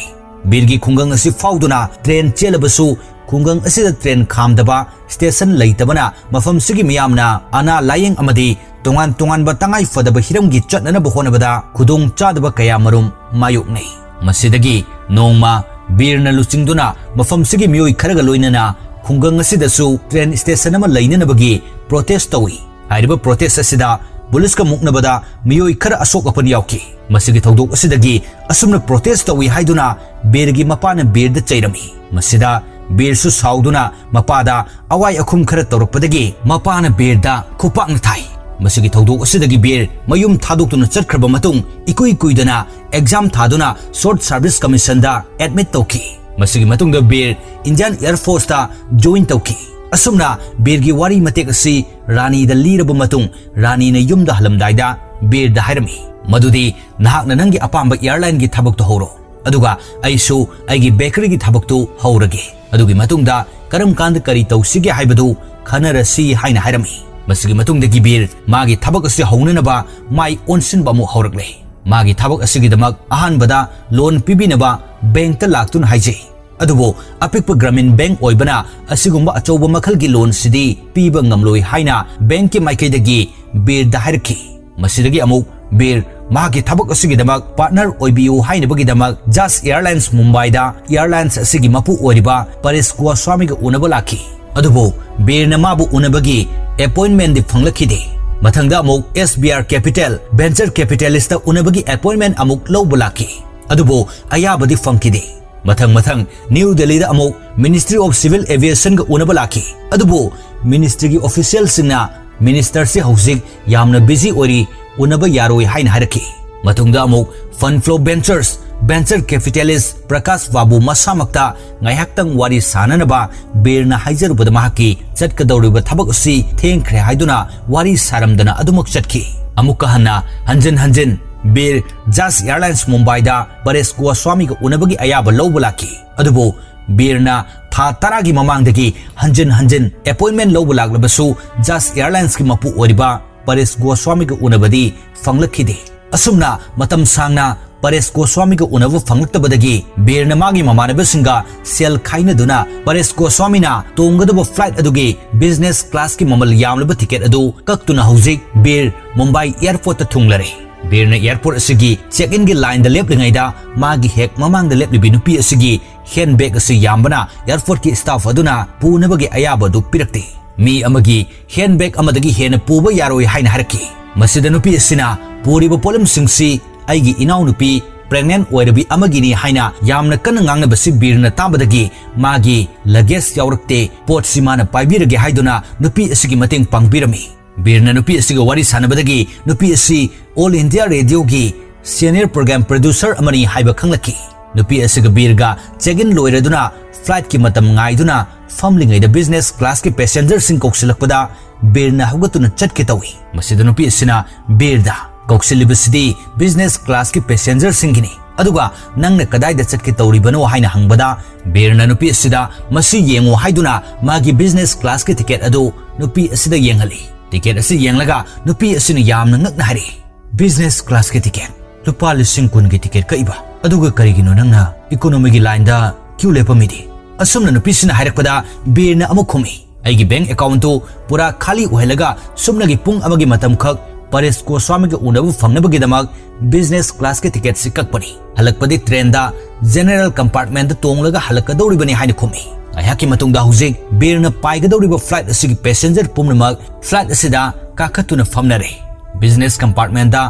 ꯕꯤꯔꯒꯤ ꯈꯨꯡꯒꯪ ꯑꯁꯤ ꯐꯥꯎꯗꯨꯅ train ꯆꯦꯜꯂꯕꯁꯨ ꯈꯨꯡꯒꯪ ꯑꯁꯤꯗ train ꯈꯥꯝꯗꯕ station ꯂꯩꯇꯕꯅ ꯃꯐꯝꯁꯤꯒꯤ ꯃꯤꯌꯥꯝꯅ ꯑꯅꯥ ꯂꯥꯌꯦꯡ ꯑꯃꯗꯤ ꯇꯣꯉꯥꯟ ꯇꯣꯉꯥꯟꯕ ꯇꯉꯥꯏ ꯐꯗꯕ ꯍꯤꯔꯝꯒꯤ ꯆꯠꯅꯅꯕ ꯍꯣꯠꯅꯕꯗ ꯈꯨꯗꯣꯡ ꯆꯥꯗꯕ ꯀꯌꯥ ꯃꯔꯨꯝ ꯃꯥꯌꯣꯛꯅꯩ꯫ ꯃꯁꯤꯗꯒꯤ ꯅꯣꯡꯃ ꯕꯤꯔꯅ ꯂꯨꯆꯤꯡꯗꯨꯅ ꯃꯐꯝꯁꯤꯒꯤ ꯃꯤꯑꯣꯏ ꯈꯔꯒ ꯂꯣꯏꯅꯅ ꯈꯨꯡꯒꯪ ꯑꯁꯤꯗꯁꯨ train station ꯑꯃ ꯂꯩꯅꯅꯕꯒꯤ protest ꯇꯧꯏ꯫ ꯍꯥꯏꯔꯤꯕ protest ꯑꯁꯤꯗ ꯄꯨꯂꯤꯁꯀ ꯃꯨꯛꯅꯕꯗ ꯃꯤꯑꯣꯏ ꯈꯔ ꯑꯁꯣꯛ ꯑꯄꯟ ꯌꯥꯎꯈꯤ꯫ ꯃꯁꯤꯒꯤ ꯊꯧꯗꯣꯛ ꯑꯁꯤꯗꯒꯤ ꯑꯁꯨꯝꯅ protest ꯇꯧꯏ ꯍꯥꯏꯗꯨꯅ ꯕꯤꯔꯒꯤ ꯃꯄꯥꯅ ꯕꯤꯔꯗ ꯆꯩꯔꯝꯃꯤ꯫ ꯃꯁꯤꯗ ꯕꯤꯔꯁꯨ ꯁꯥꯎꯗꯨꯅ ꯃꯄꯥꯗ ꯑꯋꯥꯏ ꯑꯈꯨꯝ ꯈꯔ ꯇꯧꯔꯛꯄꯗꯒꯤ ꯃꯄꯥꯅ ꯕꯤꯔꯗ ꯈꯨꯄꯥꯛꯅ ꯊꯥꯏ꯫ ꯃꯁꯤꯒꯤ ꯊꯧꯗꯣꯛ ꯑꯁꯤꯗꯒꯤ ꯕꯤꯔ ꯃꯌꯨꯝ ꯊꯥꯗꯣꯛꯇꯨꯅ ꯆꯠꯈ꯭ꯔꯕ ꯃꯇꯨꯡ ꯏꯀꯨꯏ ꯀꯨꯏꯗꯅ exam ꯊꯥꯗꯨꯅ Short Service Commissionꯗ admit ꯇꯧꯈꯤ꯫ ꯃꯁꯤꯒꯤ ꯃꯇꯨꯡꯗ ꯕꯤꯔ Indian Air Forceꯇ join ꯇꯧꯈꯤ꯫ ꯑꯁꯨꯝꯅ ꯕꯤꯔꯒꯤ ꯋꯥꯔꯤ ꯃꯇꯦꯛ ꯑꯁꯤ ꯔꯥꯅꯤꯗ ꯂꯤꯔꯕ ꯃꯇꯨꯡ ꯔꯥꯅꯤꯅ ꯌꯨꯝꯗ ꯍꯜꯂꯝꯗꯥꯏꯗ ꯕꯤꯔꯗ ꯍꯥꯏꯔꯝꯃꯤ ꯃꯗꯨꯗꯤ ꯅꯍꯥꯛꯅ ꯅꯪꯒꯤ ꯑꯄꯥꯝꯕ airlineꯒꯤ ꯊꯕꯛꯇꯨ ꯍꯧꯔꯣ, ꯑꯗꯨꯒ ꯑꯩꯁꯨ ꯑꯩꯒꯤ bakeryꯒꯤ ꯊꯕꯛꯇꯨ ꯍꯧꯔꯒꯦ꯫ ꯑꯗꯨꯒꯤ ꯃꯇꯨꯡꯗ ꯀꯔꯝ ꯀꯥꯟꯗ ꯀꯔꯤ ꯇꯧꯁꯤꯒꯦ ꯍꯥꯏꯕꯗꯨ ꯈꯟꯅꯔꯁꯤ ꯍꯥꯏꯅ ꯍꯥꯏꯔꯝꯃꯤ꯫ ꯃꯁꯤꯒꯤ ꯃꯇꯨꯡꯗꯒꯤ ꯕꯤꯔ ꯃꯥꯒꯤ ꯊꯕꯛ ꯑꯁꯤ ꯍꯧꯅꯅꯕ ꯃꯥꯏ ꯑꯣꯟꯁꯤꯟꯕ ꯑꯃꯨꯛ ꯍꯧꯔꯛꯂꯦ꯫ ꯃꯥꯒꯤ ꯊꯕꯛ ꯑꯁꯤꯒꯤꯗꯃꯛ ꯑꯍꯥꯟꯕꯗ loan ꯄꯤꯕꯤꯅꯕ bankꯇ ꯂꯥꯛꯇꯨꯅ ꯍꯥꯏꯖꯩ꯫ ꯑꯗꯨꯕꯨ ꯑꯄꯤꯛꯄ Gramin Bank ꯑꯣꯏꯕꯅ ꯑꯁꯤꯒꯨꯝꯕ ꯑꯆꯧꯕ ꯃꯈꯜꯒꯤ loanꯁꯤꯗꯤ ꯄꯤꯕ ꯉꯝꯂꯣꯏ ꯍꯥꯏꯅ bankꯀꯤ ꯃꯥꯏꯀꯩꯗꯒꯤ ꯕꯤꯔꯗ ꯍꯥꯏꯔꯛꯈꯤ꯫ ꯃꯁꯤꯗꯒꯤ ꯑꯃꯨꯛ ꯕꯤꯔ ꯃꯍꯥꯛꯀꯤ ꯊꯕꯛ ꯑꯁꯤꯒꯤꯗꯃꯛ partner ꯑꯣꯏꯕꯤꯌꯨ ꯍꯥꯏꯅꯕꯒꯤꯗꯃꯛ Jazz Airlines Mumbaiꯗ airlines ꯑꯁꯤꯒꯤ ꯃꯄꯨ ꯑꯣꯏꯔꯤꯕ ꯄꯔꯦꯁ ꯒꯣꯁ꯭ꯋꯥꯃꯤꯒ ꯎꯅꯕ ꯂꯥꯛꯈꯤ꯫ ꯑꯗꯨꯕꯨ ꯕꯤꯔꯅ ꯃꯥꯕꯨ ꯎꯅꯕꯒꯤ appointmentꯗꯤ ꯐꯪꯂꯛꯈꯤꯗꯦ꯫ ꯃꯊꯪꯗ ꯑꯃꯨꯛ S B R Capital Venture Capitalistꯇ ꯎꯅꯕꯒꯤ appointment ꯑꯃꯨꯛ ꯂꯧꯕ ꯂꯥꯛꯈꯤ꯫ ꯑꯗꯨꯕꯨ ꯑꯌꯥꯕꯗꯤ ꯐꯪꯈꯤꯗꯦ꯫ ꯃꯊꯪ ꯃꯊꯪ New Delhiꯗ ꯑꯃꯨꯛ Ministry of Civil Aviationꯒ ꯎꯅꯕ ꯂꯥꯛꯈꯤ꯫ ꯑꯗꯨꯕꯨ ꯃꯤꯅꯤꯁꯇ꯭ꯔꯤꯒꯤ ꯑꯣꯐꯤꯁꯤꯌꯦꯜꯁꯤꯡꯅ ꯃꯤꯅꯤꯁꯇꯔꯁꯤ ꯍꯧꯖꯤꯛ ꯌꯥꯝꯅ ꯕꯤꯖꯤ ꯑꯣꯏꯔꯤ, ꯎꯅꯕ ꯌꯥꯔꯣꯏ ꯍꯥꯏꯅ ꯍꯥꯏꯔꯛꯈꯤ꯫ ꯃꯇꯨꯡꯗ ꯑꯃꯨꯛ Fund Flow Ventures venture capitalist Prakash ꯕꯥꯕꯨ ꯃꯁꯥꯃꯛꯇ ꯉꯥꯏꯍꯥꯛꯇꯪ ꯋꯥꯔꯤ ꯁꯥꯅꯅꯕ ꯕꯤꯔꯅ ꯍꯥꯏꯖꯔꯨꯕꯗ ꯃꯍꯥꯛꯀꯤ ꯆꯠꯀꯗꯧꯔꯤꯕ ꯊꯕꯛ ꯑꯁꯤ ꯊꯦꯡꯈ꯭ꯔꯦ ꯍꯥꯏꯗꯨꯅ ꯋꯥꯔꯤ ꯁꯥꯔꯝꯗꯅ ꯑꯗꯨꯃꯛ ꯆꯠꯈꯤ꯫ ꯑꯃꯨꯛꯀ ꯍꯟꯅ ꯍꯟꯖꯤꯟ ꯍꯟꯖꯤꯟ ꯕꯤꯔ ꯖꯥꯁ ꯑꯦꯌꯔꯂꯥꯏꯟꯁ ꯃꯨꯝꯕꯥꯏꯗ ꯄꯔꯦꯁ ꯒꯣꯁ꯭ꯋꯥꯃꯤꯒ ꯎꯅꯕꯒꯤ ꯑꯌꯥꯕ ꯂꯧꯕ ꯂꯥꯛꯈꯤ꯫ ꯑꯗꯨꯕꯨ ꯕꯤꯔꯅ ꯊꯥ ꯇꯔꯥꯒꯤ ꯃꯃꯥꯡꯗꯒꯤ ꯍꯟꯖꯤꯟ ꯍꯟꯖꯤꯟ ꯑꯦꯄꯣꯏꯟꯃꯦꯟ ꯂꯧꯕ ꯂꯥꯛꯂꯕꯁꯨ ꯖꯥꯁ ꯑꯦꯌꯔꯂꯥꯏꯟꯁꯀꯤ ꯃꯄꯨ ꯑꯣꯏꯔꯤꯕ ꯄꯔꯦꯁ ꯒꯣꯁ꯭ꯋꯥꯃꯤꯒ ꯎꯅꯕꯗꯤ ꯐꯪꯂꯛꯈꯤꯗꯦ꯫ ꯑꯁꯨꯝꯅ ꯃꯇꯝ ꯁꯥꯡꯅ ꯄꯔꯦꯁ ꯒꯣꯁ꯭ꯋꯥꯃꯤꯒ ꯎꯅꯕ ꯐꯪꯂꯛꯇꯕꯗꯒꯤ ꯕꯤꯔꯅ ꯃꯥꯒꯤ ꯃꯃꯥꯟꯅꯕꯁꯤꯡꯒ ꯁꯦꯜ ꯈꯥꯏꯅꯗꯨꯅ ꯄꯔꯦꯁ ꯒꯣꯁ꯭ꯋꯥꯃꯤꯅ ꯇꯣꯡꯒꯗꯕ ꯐ꯭ꯂꯥꯏꯠ ꯑꯗꯨꯒꯤ ꯕꯤꯖꯤꯅꯦꯁ ꯀ꯭ꯂꯥꯁꯀꯤ ꯃꯃꯜ ꯌꯥꯝꯂꯕ ꯇꯤꯀꯦꯠ ꯑꯗꯨ ꯀꯛꯇꯨꯅ ꯍꯧꯖꯤꯛ ꯕꯤꯔ ꯃꯨꯝꯕꯥꯏ ꯑꯦꯌꯔꯄꯣꯔꯠꯇ ꯊꯨꯡꯂꯔꯦ꯫ ꯕꯤꯔꯅ ꯑꯦꯌꯔꯄꯣꯔꯠ ꯑꯁꯤꯒꯤ ꯆꯦꯛ ꯏꯟꯒꯤ ꯂꯥꯏꯟꯗ ꯂꯦꯞꯂꯤꯉꯩꯗ ꯃꯥꯒꯤ ꯍꯦꯛ ꯃꯃꯥꯡꯗ ꯂꯦꯞꯂꯤꯕꯤ ꯅꯨꯄꯤ ꯑꯁꯤꯒꯤ ꯍꯦꯟ ꯕꯦꯒ ꯑꯁꯤ ꯌꯥꯝꯕꯅ ꯑꯦꯌꯔꯄꯣꯔꯠꯀꯤ ꯁ꯭ꯇꯥꯐ ꯑꯗꯨꯅ ꯄꯨꯅꯕꯒꯤ ꯑꯌꯥꯕ ꯑꯗꯨ ꯄꯤꯔꯛꯇꯦ꯫ ꯃꯤ ꯑꯃꯒꯤ ꯍꯦꯟ ꯕꯦꯒ ꯑꯃꯗꯒꯤ ꯍꯦꯟꯅ ꯄꯨꯕ ꯌꯥꯔꯣꯏ ꯍꯥꯏꯅ ꯍꯥꯏꯔꯛꯈꯤ꯫ ꯃꯁꯤꯗ ꯅꯨꯄꯤ ꯑꯁꯤꯅ ꯄꯨꯔꯤꯕ ꯄꯣꯠꯂꯝꯁꯤꯡꯁꯤ ꯑꯩꯒꯤ ꯏꯅꯥꯎꯅꯨꯄꯤ ꯄ꯭ꯔꯦꯒꯅꯦꯟ ꯑꯣꯏꯔꯕꯤ ꯑꯃꯒꯤꯅꯤ ꯍꯥꯏꯅ ꯌꯥꯝꯅ ꯀꯟꯅ ꯉꯥꯡꯅꯕꯁꯤ ꯕꯤꯔꯅ ꯇꯥꯕꯗꯒꯤ ꯃꯥꯒꯤ ꯂꯒꯦꯖ ꯌꯥꯎꯔꯛꯇꯦ, ꯄꯣꯠꯁꯤ ꯃꯥꯅ ꯄꯥꯏꯕꯤꯔꯒꯦ ꯍꯥꯏꯗꯨꯅ ꯅꯨꯄꯤ ꯑꯁꯤꯒꯤ ꯃꯇꯦꯡ ꯄꯥꯡꯕꯤꯔꯝꯃꯤ꯫ ꯕꯤꯔꯅ ꯅꯨꯄꯤ ꯑꯁꯤꯒ ꯋꯥꯔꯤ ꯁꯥꯟꯅꯕꯗꯒꯤ ꯅꯨꯄꯤ ꯑꯁꯤ ꯑꯣꯜ ꯏꯟꯗꯤꯌꯥ ꯔꯦꯗꯤꯑꯣꯒꯤ ꯁꯦꯅꯤꯌꯔ ꯄ꯭ꯔꯣꯒ꯭ꯔꯥꯝ ꯄ꯭ꯔꯗ꯭ꯌꯨꯁꯔ ꯑꯃꯅꯤ ꯍꯥꯏꯕ ꯈꯪꯂꯛꯈꯤ꯫ ꯅꯨꯄꯤ ꯑꯁꯤꯒ ꯕꯤꯔꯒ ꯆꯦꯛ ꯏꯟ ꯂꯣꯏꯔꯗꯨꯅ ꯐ꯭ꯂꯥꯏꯠꯀꯤ ꯃꯇꯝ ꯉꯥꯏꯗꯨꯅ ꯐꯝꯂꯤꯉꯩꯗ ꯕꯤꯖꯤꯅꯦꯁ ꯀ꯭ꯂꯥꯁꯀꯤ ꯄꯦꯁꯦꯟꯖꯔꯁꯤꯡ ꯀꯧꯁꯤꯜꯂꯛꯄꯗ ꯕꯤꯔꯅ ꯍꯧꯒꯠꯇꯨꯅ ꯆꯠꯀꯦ ꯇꯧꯏ꯫ ꯃꯁꯤꯗ ꯅꯨꯄꯤ ꯑꯁꯤꯅ ꯕꯤꯔꯗ, "ꯀꯧꯁꯤꯜꯂꯤꯕꯁꯤꯗꯤ ꯕꯤꯖꯤꯅꯦꯁ ꯀ꯭ꯂꯥꯁꯀꯤ ꯄꯦꯁꯦꯟꯖꯔꯁꯤꯡꯒꯤꯅꯤ, ꯑꯗꯨꯒ ꯅꯪꯅ ꯀꯗꯥꯏꯗ ꯆꯠꯀꯦ ꯇꯧꯔꯤꯕꯅꯣ?" ꯍꯥꯏꯅ ꯍꯪꯕꯗ ꯕꯤꯔꯅ ꯅꯨꯄꯤ ꯑꯁꯤꯗ "ꯃꯁꯤ ꯌꯦꯡꯉꯨ" ꯍꯥꯏꯗꯨꯅ ꯃꯥꯒꯤ ꯕꯤꯖꯤꯅꯦꯁ ꯀ꯭ꯂꯥꯁꯀꯤ ꯇꯤꯀꯦꯠ ꯑꯗꯨ ꯅꯨꯄꯤ ꯑꯁꯤꯗ ꯌꯦꯡꯍꯜꯂꯤ꯫ ꯇꯤꯀꯦꯠ ꯑꯁꯤ ꯌꯦꯡꯂꯒ ꯅꯨꯄꯤ ꯑꯁꯤꯅ ꯌꯥꯝꯅ ꯉꯛꯅ ꯍꯥꯏꯔꯛꯏ, "ꯕꯤꯖꯤꯅꯦꯁ ꯀ꯭ꯂꯥꯁꯀꯤ ꯇꯤꯀꯦꯠ? ꯂꯨꯄꯥ ꯂꯤꯁꯤꯡ ꯀꯨꯟꯒꯤ ꯇꯤꯀꯦꯠ ꯀꯛꯏꯕ? ꯑꯗꯨꯒ ꯀꯔꯤꯒꯤꯅꯣ ꯅꯪꯅ ꯏꯀꯣꯅꯣꯃꯤꯒꯤ ꯂꯥꯏꯟꯗ ꯀ꯭ꯌꯨ ꯂꯦꯞꯄꯝꯃꯤꯗꯤ?" ꯑꯁꯨꯝꯅ ꯅꯨꯄꯤꯁꯤꯅ ꯍꯥꯏꯔꯛꯄꯗ ꯕꯤꯔꯅ ꯑꯃꯨꯛ ꯈꯨꯝꯃꯤ, "ꯑꯩꯒꯤ ꯕꯦꯡꯛ ꯑꯦꯀꯥꯎꯟꯠꯇꯨ ꯄꯨꯔꯥ ꯈꯥꯂꯤ ꯑꯣꯏꯍꯜꯂꯒ ꯁꯨꯞꯅꯒꯤ ꯄꯨꯡ ꯑꯃꯒꯤ ꯃꯇꯝꯈꯛ ꯄꯔꯦꯁ ꯒꯣꯁ꯭ꯋꯥꯃꯤꯒ ꯎꯅꯕ ꯐꯪꯅꯕꯒꯤꯗꯃꯛ ꯕꯤꯖꯤꯅꯦꯁ ꯀ꯭ꯂꯥꯁꯀꯤ ꯇꯤꯀꯦꯠꯁꯤ ꯀꯛꯄꯅꯤ꯫ ꯍꯜꯂꯛꯄꯗꯤ ꯇ꯭ꯔꯦꯟꯗ ꯖꯦꯅꯦꯔꯦꯜ ꯀꯝꯄꯥꯔꯠꯃꯦꯟꯠꯇ ꯇꯣꯡꯂꯒ ꯍꯜꯂꯛꯀꯗꯧꯔꯤꯕꯅꯤ" ꯍꯥꯏꯅ ꯈꯨꯝꯃꯤ꯫ ꯉꯥꯏꯍꯥꯛꯀꯤ ꯃꯇꯨꯡꯗ ꯍꯧꯖꯤꯛ ꯕꯤꯔꯅ ꯄꯥꯏꯒꯗꯧꯔꯤꯕ ꯐ꯭ꯂꯥꯏꯠ ꯑꯁꯤꯒꯤ ꯄꯦꯁꯦꯟꯖꯔ ꯄꯨꯝꯅꯃꯛ ꯐ꯭ꯂꯥꯏꯠ ꯑꯁꯤꯗ ꯀꯥꯈꯠꯇꯨꯅ ꯐꯝꯅꯔꯦ꯫ ꯕꯤꯖꯤꯅꯦꯁ ꯀꯝꯄꯥꯔꯠꯃꯦꯟꯠꯇ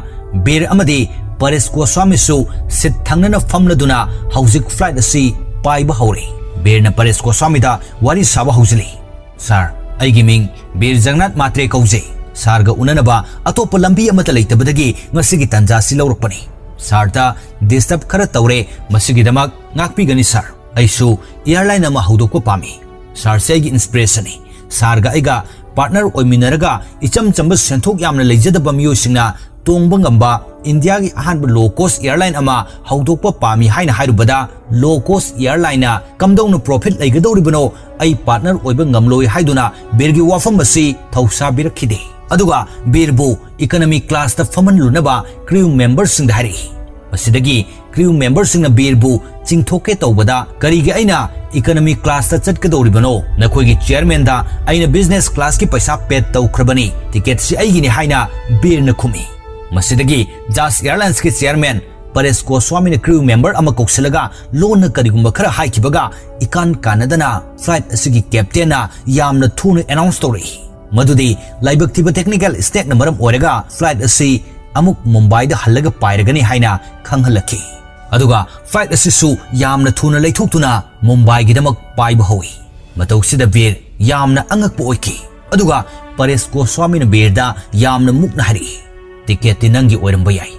ꯕꯤꯔ ꯑꯃꯗꯤ ꯄꯔꯦꯁ ꯒꯣꯁ꯭ꯋꯥꯃꯤꯁꯨ ꯁꯤꯠ ꯊꯪꯅꯅ ꯐꯝꯂꯗꯨꯅ ꯍꯧꯖꯤꯛ ꯐ꯭ꯂꯥꯏꯠ ꯑꯁꯤ ꯄꯥꯏꯕ ꯍꯧꯔꯦ꯫ ꯕꯤꯔꯅ ꯄꯔꯦꯁ ꯒꯣꯁ꯭ꯋꯥꯃꯤꯗ ꯋꯥꯔꯤ ꯁꯥꯕ ꯍꯧꯖꯤꯜꯂꯤ꯫ "ꯁꯥꯔ, ꯑꯩꯒꯤ ꯃꯤꯡ ꯕꯤꯔ ꯖꯒꯟꯅꯥꯊ ꯃꯥꯇ꯭ꯔꯦ ꯀꯧꯖꯩ꯫ ꯁꯥꯔꯒ ꯎꯅꯅꯕ ꯑꯇꯣꯞꯄ ꯂꯝꯕꯤ ꯑꯃꯠꯇ ꯂꯩꯇꯕꯗꯒꯤ ꯉꯁꯤꯒꯤ ꯇꯥꯟꯖꯥ ꯑꯁꯤ ꯂꯧꯔꯛꯄꯅꯤ꯫ ꯁꯥꯔꯗ ꯗꯤꯁꯇꯔꯕ ꯈꯔ ꯇꯧꯔꯦ, ꯃꯁꯤꯒꯤꯗꯃꯛ ꯉꯥꯛꯄꯤꯒꯅꯤ ꯁꯥꯔ꯫ ꯑꯩꯁꯨ ꯑꯦꯌꯔꯂꯥꯏꯟ ꯑꯃ ꯍꯧꯗꯣꯛꯄ ꯄꯥꯝꯃꯤ꯫ ꯁꯥꯔꯁꯦ ꯑꯩꯒꯤ ꯏꯟꯁꯄꯤꯔꯦꯁꯟꯅꯤ꯫ ꯁꯥꯔꯒ ꯑꯩꯒ ꯄꯥꯔꯠꯅꯔ ꯑꯣꯏꯃꯤꯟꯅꯔꯒ ꯏꯆꯝ ꯆꯝꯕ ꯁꯦꯟꯊꯣꯛ ꯌꯥꯝꯅ ꯂꯩꯖꯗꯕ ꯃꯤꯑꯣꯏꯁꯤꯡꯅ ꯇꯣꯡꯕ ꯉꯝꯕ ꯏꯟꯗꯤꯌꯥꯒꯤ ꯑꯍꯥꯟꯕ ꯂꯣ ꯀꯣꯁ ꯑꯦꯌꯔꯂꯥꯏꯟ ꯑꯃ ꯍꯧꯗꯣꯛꯄ ꯄꯥꯝꯃꯤ ꯍꯥꯏꯅ ꯍꯥꯏꯔꯨꯕꯗ, ꯂꯣ ꯀꯣꯁ ꯑꯦꯌꯔꯂꯥꯏꯟꯅ ꯀꯝꯗꯧꯅ ꯄ꯭ꯔꯣꯐꯤꯠ ꯂꯩꯒꯗꯧꯔꯤꯕꯅꯣ? ꯑꯩ ꯄꯥꯔꯠꯅꯔ ꯑꯣꯏꯕ ꯉꯝꯂꯣꯏ ꯍꯥꯏꯗꯨꯅ ꯕꯤꯔꯒꯤ ꯋꯥꯐꯝ ꯑꯁꯤ ꯊꯧꯁꯥꯕꯤꯔꯛꯈꯤꯗꯦ꯫ ꯑꯗꯨꯒ ꯕꯤꯔꯕꯨ ꯏꯀꯅꯃꯤ ꯀ꯭ꯂꯥꯁꯇ ꯐꯝꯍꯜꯂꯨꯅꯕ ꯀ꯭ꯔꯤꯎ ꯃꯦꯝꯕꯔꯁꯤꯡꯗ ꯍꯥꯏꯔꯛꯏ꯫ ꯃꯁꯤꯗꯒꯤ ꯀ꯭ꯔꯤꯎ ꯃꯦꯝꯕꯔꯁꯤꯡꯅ ꯕꯤꯔꯕꯨ ꯆꯤꯡꯊꯣꯛꯀꯦ ꯇꯧꯕꯗ, "ꯀꯔꯤꯒꯤ ꯑꯩꯅ ꯏꯀꯅꯃꯤ ꯀ꯭ꯂꯥꯁꯇ ꯆꯠꯀꯗꯧꯔꯤꯕꯅꯣ? ꯅꯈꯣꯏꯒꯤ ꯆꯤꯌꯔꯃꯦꯟꯗ ꯑꯩꯅ ꯕꯤꯖꯤꯅꯦꯁ ꯀ꯭ꯂꯥꯁꯀꯤ ꯄꯩꯁꯥ ꯄꯦꯗ ꯇꯧꯈ꯭ꯔꯕꯅꯤ, ꯇꯤꯀꯦꯠꯁꯤ ꯑꯩꯒꯤꯅꯤ" ꯍꯥꯏꯅ ꯕꯤꯔꯅ ꯈꯨꯝꯃꯤ꯫ ꯃꯁꯤꯗꯒꯤ ꯖꯥꯁ ꯑꯦꯌꯔꯂꯥꯏꯟꯁꯀꯤ ꯆꯤꯌꯔꯃꯦꯟ ꯄꯔꯦꯁ ꯒꯣꯁ꯭ꯋꯥꯃꯤꯅ ꯀ꯭ꯔꯤꯎ ꯃꯦꯝꯕꯔ ꯑꯃ ꯀꯧꯁꯤꯜꯂꯒ ꯂꯣꯟꯅ ꯀꯔꯤꯒꯨꯝꯕ ꯈꯔ ꯍꯥꯏꯈꯤꯕꯒ, ꯏꯀꯥꯟ ꯀꯥꯟꯅꯗꯅ ꯐ꯭ꯂꯥꯏꯠ ꯑꯁꯤꯒꯤ ꯀꯦꯞꯇꯦꯟꯅ ꯌꯥꯝꯅ ꯊꯨꯅ ꯑꯦꯅꯥꯎꯟꯁ ꯇꯧꯔꯛꯏ ꯃꯗꯨꯗꯤ ꯂꯥꯏꯕꯛ ꯊꯤꯕ ꯇꯦꯛꯅꯤꯀꯦꯜ ꯏꯁꯇꯦꯛꯅ ꯃꯔꯝ ꯑꯣꯏꯔꯒ ꯐ꯭ꯂꯥꯏꯠ ꯑꯁꯤ ꯑꯃꯨꯛ ꯃꯨꯝꯕꯥꯏꯗ ꯍꯜꯂꯒ ꯄꯥꯏꯔꯒꯅꯤ ꯍꯥꯏꯅ ꯈꯪꯍꯜꯂꯛꯈꯤ꯫ ꯑꯗꯨꯒ ꯐ꯭ꯂꯥꯏꯠ ꯑꯁꯤꯁꯨ ꯌꯥꯝꯅ ꯊꯨꯅ ꯂꯩꯊꯣꯛꯇꯨꯅ ꯃꯨꯝꯕꯥꯏꯒꯤꯗꯃꯛ ꯄꯥꯏꯕ ꯍꯧꯏ꯫ ꯃꯇꯧꯁꯤꯗ ꯕꯤꯔ ꯌꯥꯝꯅ ꯑꯉꯛꯄ ꯑꯣꯏꯈꯤ꯫ ꯑꯗꯨꯒ ꯄꯔꯦꯁ ꯒꯣꯁ꯭ꯋꯥꯃꯤꯅ ꯕꯤꯔꯗ ꯌꯥꯝꯅ ꯃꯨꯛꯅ ꯍꯥꯏꯔꯛꯏ, "ꯇꯤꯀꯦꯠꯇꯤ ꯅꯪꯒꯤ ꯑꯣꯏꯔꯝꯕ ꯌꯥꯏ,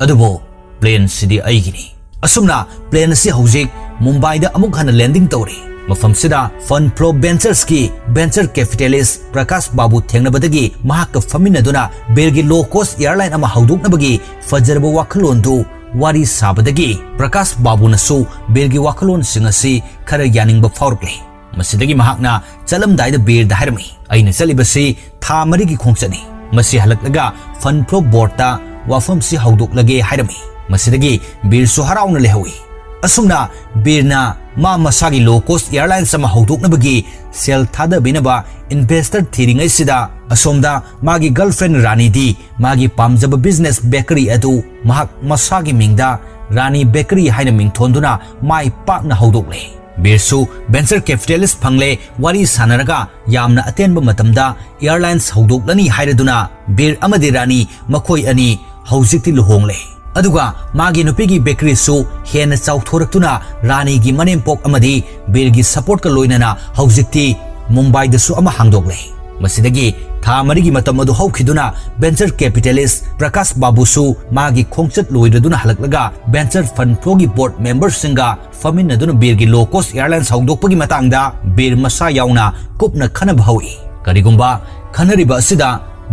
ꯑꯗꯨꯕꯨ ꯄ꯭ꯂꯦꯟꯁꯤꯗꯤ ꯑꯩꯒꯤꯅꯤ"꯫ ꯑꯁꯨꯝꯅ ꯄ꯭ꯂꯦꯟ ꯑꯁꯤ ꯍꯧꯖꯤꯛ ꯃꯨꯝꯕꯥꯏꯗ ꯑꯃꯨꯛ ꯍꯟꯅ ꯂꯦꯟꯗꯤꯡ ꯇꯧꯔꯦ꯫ ꯃꯐꯝꯁꯤꯗ ꯐꯟ ꯐ꯭ꯂꯣ ꯚꯦꯟꯆꯔꯁꯀꯤ ꯚꯦꯟꯆꯔ ꯀꯦꯄꯤꯇꯦꯂꯤꯁ ꯄ꯭ꯔꯀꯥꯁ ꯕꯥꯕꯨ ꯊꯦꯡꯅꯕꯗꯒꯤ ꯃꯍꯥꯛꯀ ꯐꯝꯃꯤꯟꯅꯗꯨꯅ ꯕꯤꯔꯒꯤ ꯂꯣ ꯀꯣꯁ ꯑꯦꯌꯔꯂꯥꯏꯟ ꯑꯃ ꯍꯧꯗꯣꯛꯅꯕꯒꯤ ꯐꯖꯔꯕ ꯋꯥꯈꯜꯂꯣꯟꯗꯨ ꯋꯥꯔꯤ ꯁꯥꯕꯗꯒꯤ ꯄ꯭ꯔꯀꯥꯁ ꯕꯥꯕꯨꯅꯁꯨ ꯕꯤꯔꯒꯤ ꯋꯥꯈꯜꯂꯣꯟꯁꯤꯡ ꯑꯁꯤ ꯈꯔ ꯌꯥꯅꯤꯡꯕ ꯐꯥꯎꯔꯛꯂꯦ꯫ ꯃꯁꯤꯗꯒꯤ ꯃꯍꯥꯛꯅ ꯆꯠꯂꯝꯗꯥꯏꯗ ꯕꯤꯔꯗ ꯍꯥꯏꯔꯝꯃꯤ, "ꯑꯩꯅ ꯆꯠꯂꯤꯕꯁꯤ ꯊꯥ ꯃꯔꯤꯒꯤ ꯈꯣꯡꯆꯠꯅꯤ꯫ ꯃꯁꯤ ꯍꯜꯂꯛꯂꯒ ꯐꯟ ꯐ꯭ꯂꯣ ꯕꯣꯔꯗꯇ ꯋꯥꯐꯝꯁꯤ ꯍꯧꯗꯣꯛꯂꯒꯦ" ꯍꯥꯏꯔꯝꯃꯤ꯫ ꯃꯁꯤꯗꯒꯤ ꯕꯤꯔꯁꯨ ꯍꯔꯥꯎꯅ ꯂꯩꯍꯧꯏ꯫ ꯑꯁꯨꯝꯅ ꯕꯤꯔꯅ ꯃꯥ ꯃꯁꯥꯒꯤ ꯂꯣ ꯀꯣꯁ ꯑꯦꯌꯔꯂꯥꯏꯟꯁ ꯑꯃ ꯍꯧꯗꯣꯛꯅꯕꯒꯤ ꯁꯦꯜ ꯊꯥꯗꯕꯤꯅꯕ ꯏꯟꯚꯦꯁꯇꯔ ꯊꯤꯔꯤꯉꯩꯁꯤꯗ, ꯑꯁꯣꯝꯗ ꯃꯥꯒꯤ ꯒꯔꯜꯐ꯭ꯔꯦꯟ ꯔꯥꯅꯤꯗꯤ ꯃꯥꯒꯤ ꯄꯥꯝꯖꯕ ꯕꯤꯖꯤꯅꯦꯁ ꯕꯦꯀꯔꯤ ꯑꯗꯨ ꯃꯍꯥꯛ ꯃꯁꯥꯒꯤ ꯃꯤꯡꯗ ꯔꯥꯅꯤ ꯕꯦꯀꯔꯤ ꯍꯥꯏꯅ ꯃꯤꯡꯊꯣꯟꯗꯨꯅ ꯃꯥꯏ ꯄꯥꯛꯅ ꯍꯧꯗꯣꯛꯂꯦ꯫ ꯕꯤꯔꯁꯨ ꯚꯦꯟꯆꯔ ꯀꯦꯄꯤꯇꯦꯂꯤꯁ ꯐꯪꯂꯦ꯫ ꯋꯥꯔꯤ ꯁꯥꯟꯅꯔꯒ ꯌꯥꯝꯅ ꯑꯇꯦꯟꯕ ꯃꯇꯝꯗ ꯑꯦꯌꯔꯂꯥꯏꯟꯁ ꯍꯧꯗꯣꯛꯂꯅꯤ ꯍꯥꯏꯔꯗꯨꯅ ꯕꯤꯔ ꯑꯃꯗꯤ ꯔꯥꯅꯤ ꯃꯈꯣꯏ ꯑꯅꯤ ꯍꯧꯖꯤꯛꯇꯤ ꯂꯨꯍꯣꯡꯂꯦ꯫ ꯑꯗꯨꯒ ꯃꯥꯒꯤ ꯅꯨꯄꯤꯒꯤ ꯕꯦꯀꯔꯤꯁꯨ ꯍꯦꯟꯅ ꯆꯥꯎꯊꯣꯔꯛꯇꯨꯅ ꯔꯥꯅꯤꯒꯤ ꯃꯅꯦꯝꯄꯣꯛ ꯑꯃꯗꯤ ꯕꯤꯔꯒꯤ ꯁꯄꯣꯔꯠꯀ ꯂꯣꯏꯅꯅ ꯍꯧꯖꯤꯛꯇꯤ ꯃꯨꯝꯕꯥꯏꯗꯁꯨ ꯑꯃ ꯍꯥꯡꯗꯣꯛꯂꯦ꯫ ꯃꯁꯤꯗꯒꯤ ꯊꯥ ꯃꯔꯤꯒꯤ ꯃꯇꯝ ꯑꯗꯨ ꯍꯧꯈꯤꯗꯨꯅ venture capitalist ꯄ꯭ꯔꯀꯥꯁ ꯕꯥꯕꯨꯁꯨ ꯃꯥꯒꯤ ꯈꯣꯡꯆꯠ ꯂꯣꯏꯔꯗꯨꯅ ꯍꯜꯂꯛꯂꯒ venture fund flowꯒꯤ board memberꯁꯤꯡꯒ ꯐꯝꯃꯤꯟꯅꯗꯨꯅ ꯕꯤꯔꯒꯤ low cost airlines ꯍꯧꯗꯣꯛꯄꯒꯤ ꯃꯇꯥꯡꯗ ꯕꯤꯔ ꯃꯁꯥ ꯌꯥꯎꯅ ꯀꯨꯞꯅ ꯈꯟꯅꯕ ꯍꯧꯏ꯫ ꯀꯔꯤꯒꯨꯝꯕ ꯈꯟꯅꯔꯤꯕ ꯑꯁꯤꯗ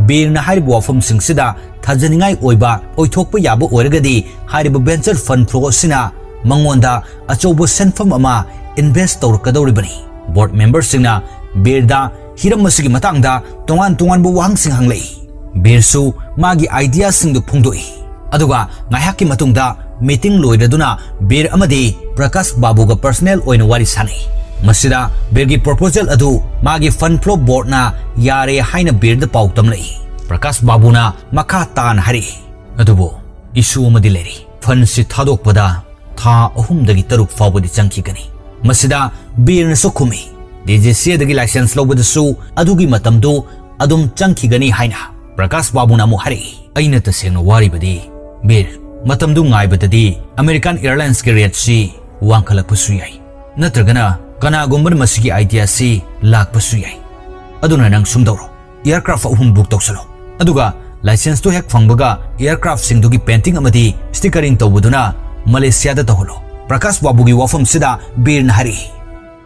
ꯕꯤꯔꯅ ꯍꯥꯏꯔꯤꯕ ꯋꯥꯐꯝꯁꯤꯡꯁꯤꯗ ꯊꯥꯖꯅꯤꯡꯉꯥꯏ ꯑꯣꯏꯕ ꯑꯣꯏꯊꯣꯛꯄ ꯌꯥꯕ ꯑꯣꯏꯔꯒꯗꯤ ꯍꯥꯏꯔꯤꯕ venture fund flow ꯑꯁꯤꯅ ꯃꯉꯣꯟꯗ ꯑꯆꯧꯕ ꯁꯦꯟꯐꯝ ꯑꯃ invest ꯇꯧꯔꯛꯀꯗꯧꯔꯤꯕꯅꯤ꯫ Board memberꯁꯤꯡꯅ ꯕꯤꯔꯗ ꯍꯤꯔꯝ ꯑꯁꯤꯒꯤ ꯃꯇꯥꯡꯗ ꯇꯣꯉꯥꯟ ꯇꯣꯉꯥꯟꯕ ꯋꯥꯍꯪꯁꯤꯡ ꯍꯪꯂꯛꯏ꯫ ꯕꯤꯔꯁꯨ ꯃꯥꯒꯤ ideaꯁꯤꯡꯗꯨ ꯐꯣꯡꯗꯣꯛꯏ꯫ ꯑꯗꯨꯒ ꯉꯥꯏꯍꯥꯛꯀꯤ ꯃꯇꯨꯡꯗ meeting ꯂꯣꯏꯔꯗꯨꯅ ꯕꯤꯔ ꯑꯃꯗꯤ ꯄ꯭ꯔꯀꯥꯁ ꯕꯥꯕꯨꯒ personal ꯑꯣꯏꯅ ꯋꯥꯔꯤ ꯁꯥꯅꯩ꯫ ꯃꯁꯤꯗ ꯕꯤꯔꯒꯤ proposal ꯑꯗꯨ ꯃꯥꯒꯤ fund flow boardꯅ ꯌꯥꯔꯦ ꯍꯥꯏꯅ ꯕꯤꯔꯗ ꯄꯥꯎ ꯇꯝꯂꯛꯏ꯫ ꯄ꯭ꯔꯀꯥꯁ ꯕꯥꯕꯨꯅ ꯃꯈꯥ ꯇꯥꯅ ꯍꯥꯏꯔꯛꯏ, "ꯑꯗꯨꯕꯨ issue ꯑꯃꯗꯤ ꯂꯩꯔꯤ꯫ Fundꯁꯤ ꯊꯥꯗꯣꯛꯄꯗ ꯊꯥ ꯑꯍꯨꯝꯗꯒꯤ ꯇꯔꯨꯛ ꯐꯥꯎꯕꯗꯤ ꯆꯪꯈꯤꯒꯅꯤ꯫" ꯃꯁꯤꯗ ꯕꯤꯔꯅꯁꯨ ꯈꯨꯝꯃꯤ, "DGCAꯗꯒꯤ license ꯂꯧꯕꯗꯁꯨ ꯑꯗꯨꯒꯤ ꯃꯇꯝꯗꯨ ꯑꯗꯨꯝ ꯆꯪꯈꯤꯒꯅꯤ" ꯍꯥꯏꯅ꯫ ꯄ꯭ꯔꯀꯥꯁ ꯕꯥꯕꯨꯅ ꯑꯃꯨꯛ ꯍꯥꯏꯔꯛꯏ, "ꯑꯩꯅ ꯇꯁꯦꯡꯅ ꯋꯥꯔꯤꯕꯗꯤ, ꯕꯤꯔ, ꯃꯇꯝꯗꯨ ꯉꯥꯏꯕꯗꯗꯤ American Airlinesꯀꯤ rateꯁꯤ ꯋꯥꯡꯈꯠꯂꯛꯄꯁꯨ ꯌꯥꯏ, ꯅꯠꯇ꯭ꯔꯒꯅ ꯀꯅꯥꯒꯨꯝꯕꯅ ꯃꯁꯤꯒꯤ ideaꯁꯤ ꯂꯥꯛꯄꯁꯨ ꯌꯥꯏ꯫ ꯑꯗꯨꯅ ꯅꯪ ꯁꯨꯝꯗꯧꯔꯣ, aircraft ꯑꯍꯨꯝ book ꯇꯧꯁꯜꯂꯣ, ꯑꯗꯨꯒ licenseꯇꯨ ꯍꯦꯛ ꯐꯪꯕꯒ aircraftꯁꯤꯡꯗꯨꯒꯤ painting ꯑꯃꯗꯤ stickering ꯇꯧꯕꯗꯨꯅ ꯃꯂꯦꯁꯤꯌꯥꯗ ꯇꯧꯍꯜꯂꯣ꯫" ꯄ꯭ꯔꯀꯥꯁ ꯕꯥꯕꯨꯒꯤ ꯋꯥꯐꯝꯁꯤꯗ ꯕꯤꯔꯅ ꯍꯥꯏꯔꯛꯏ,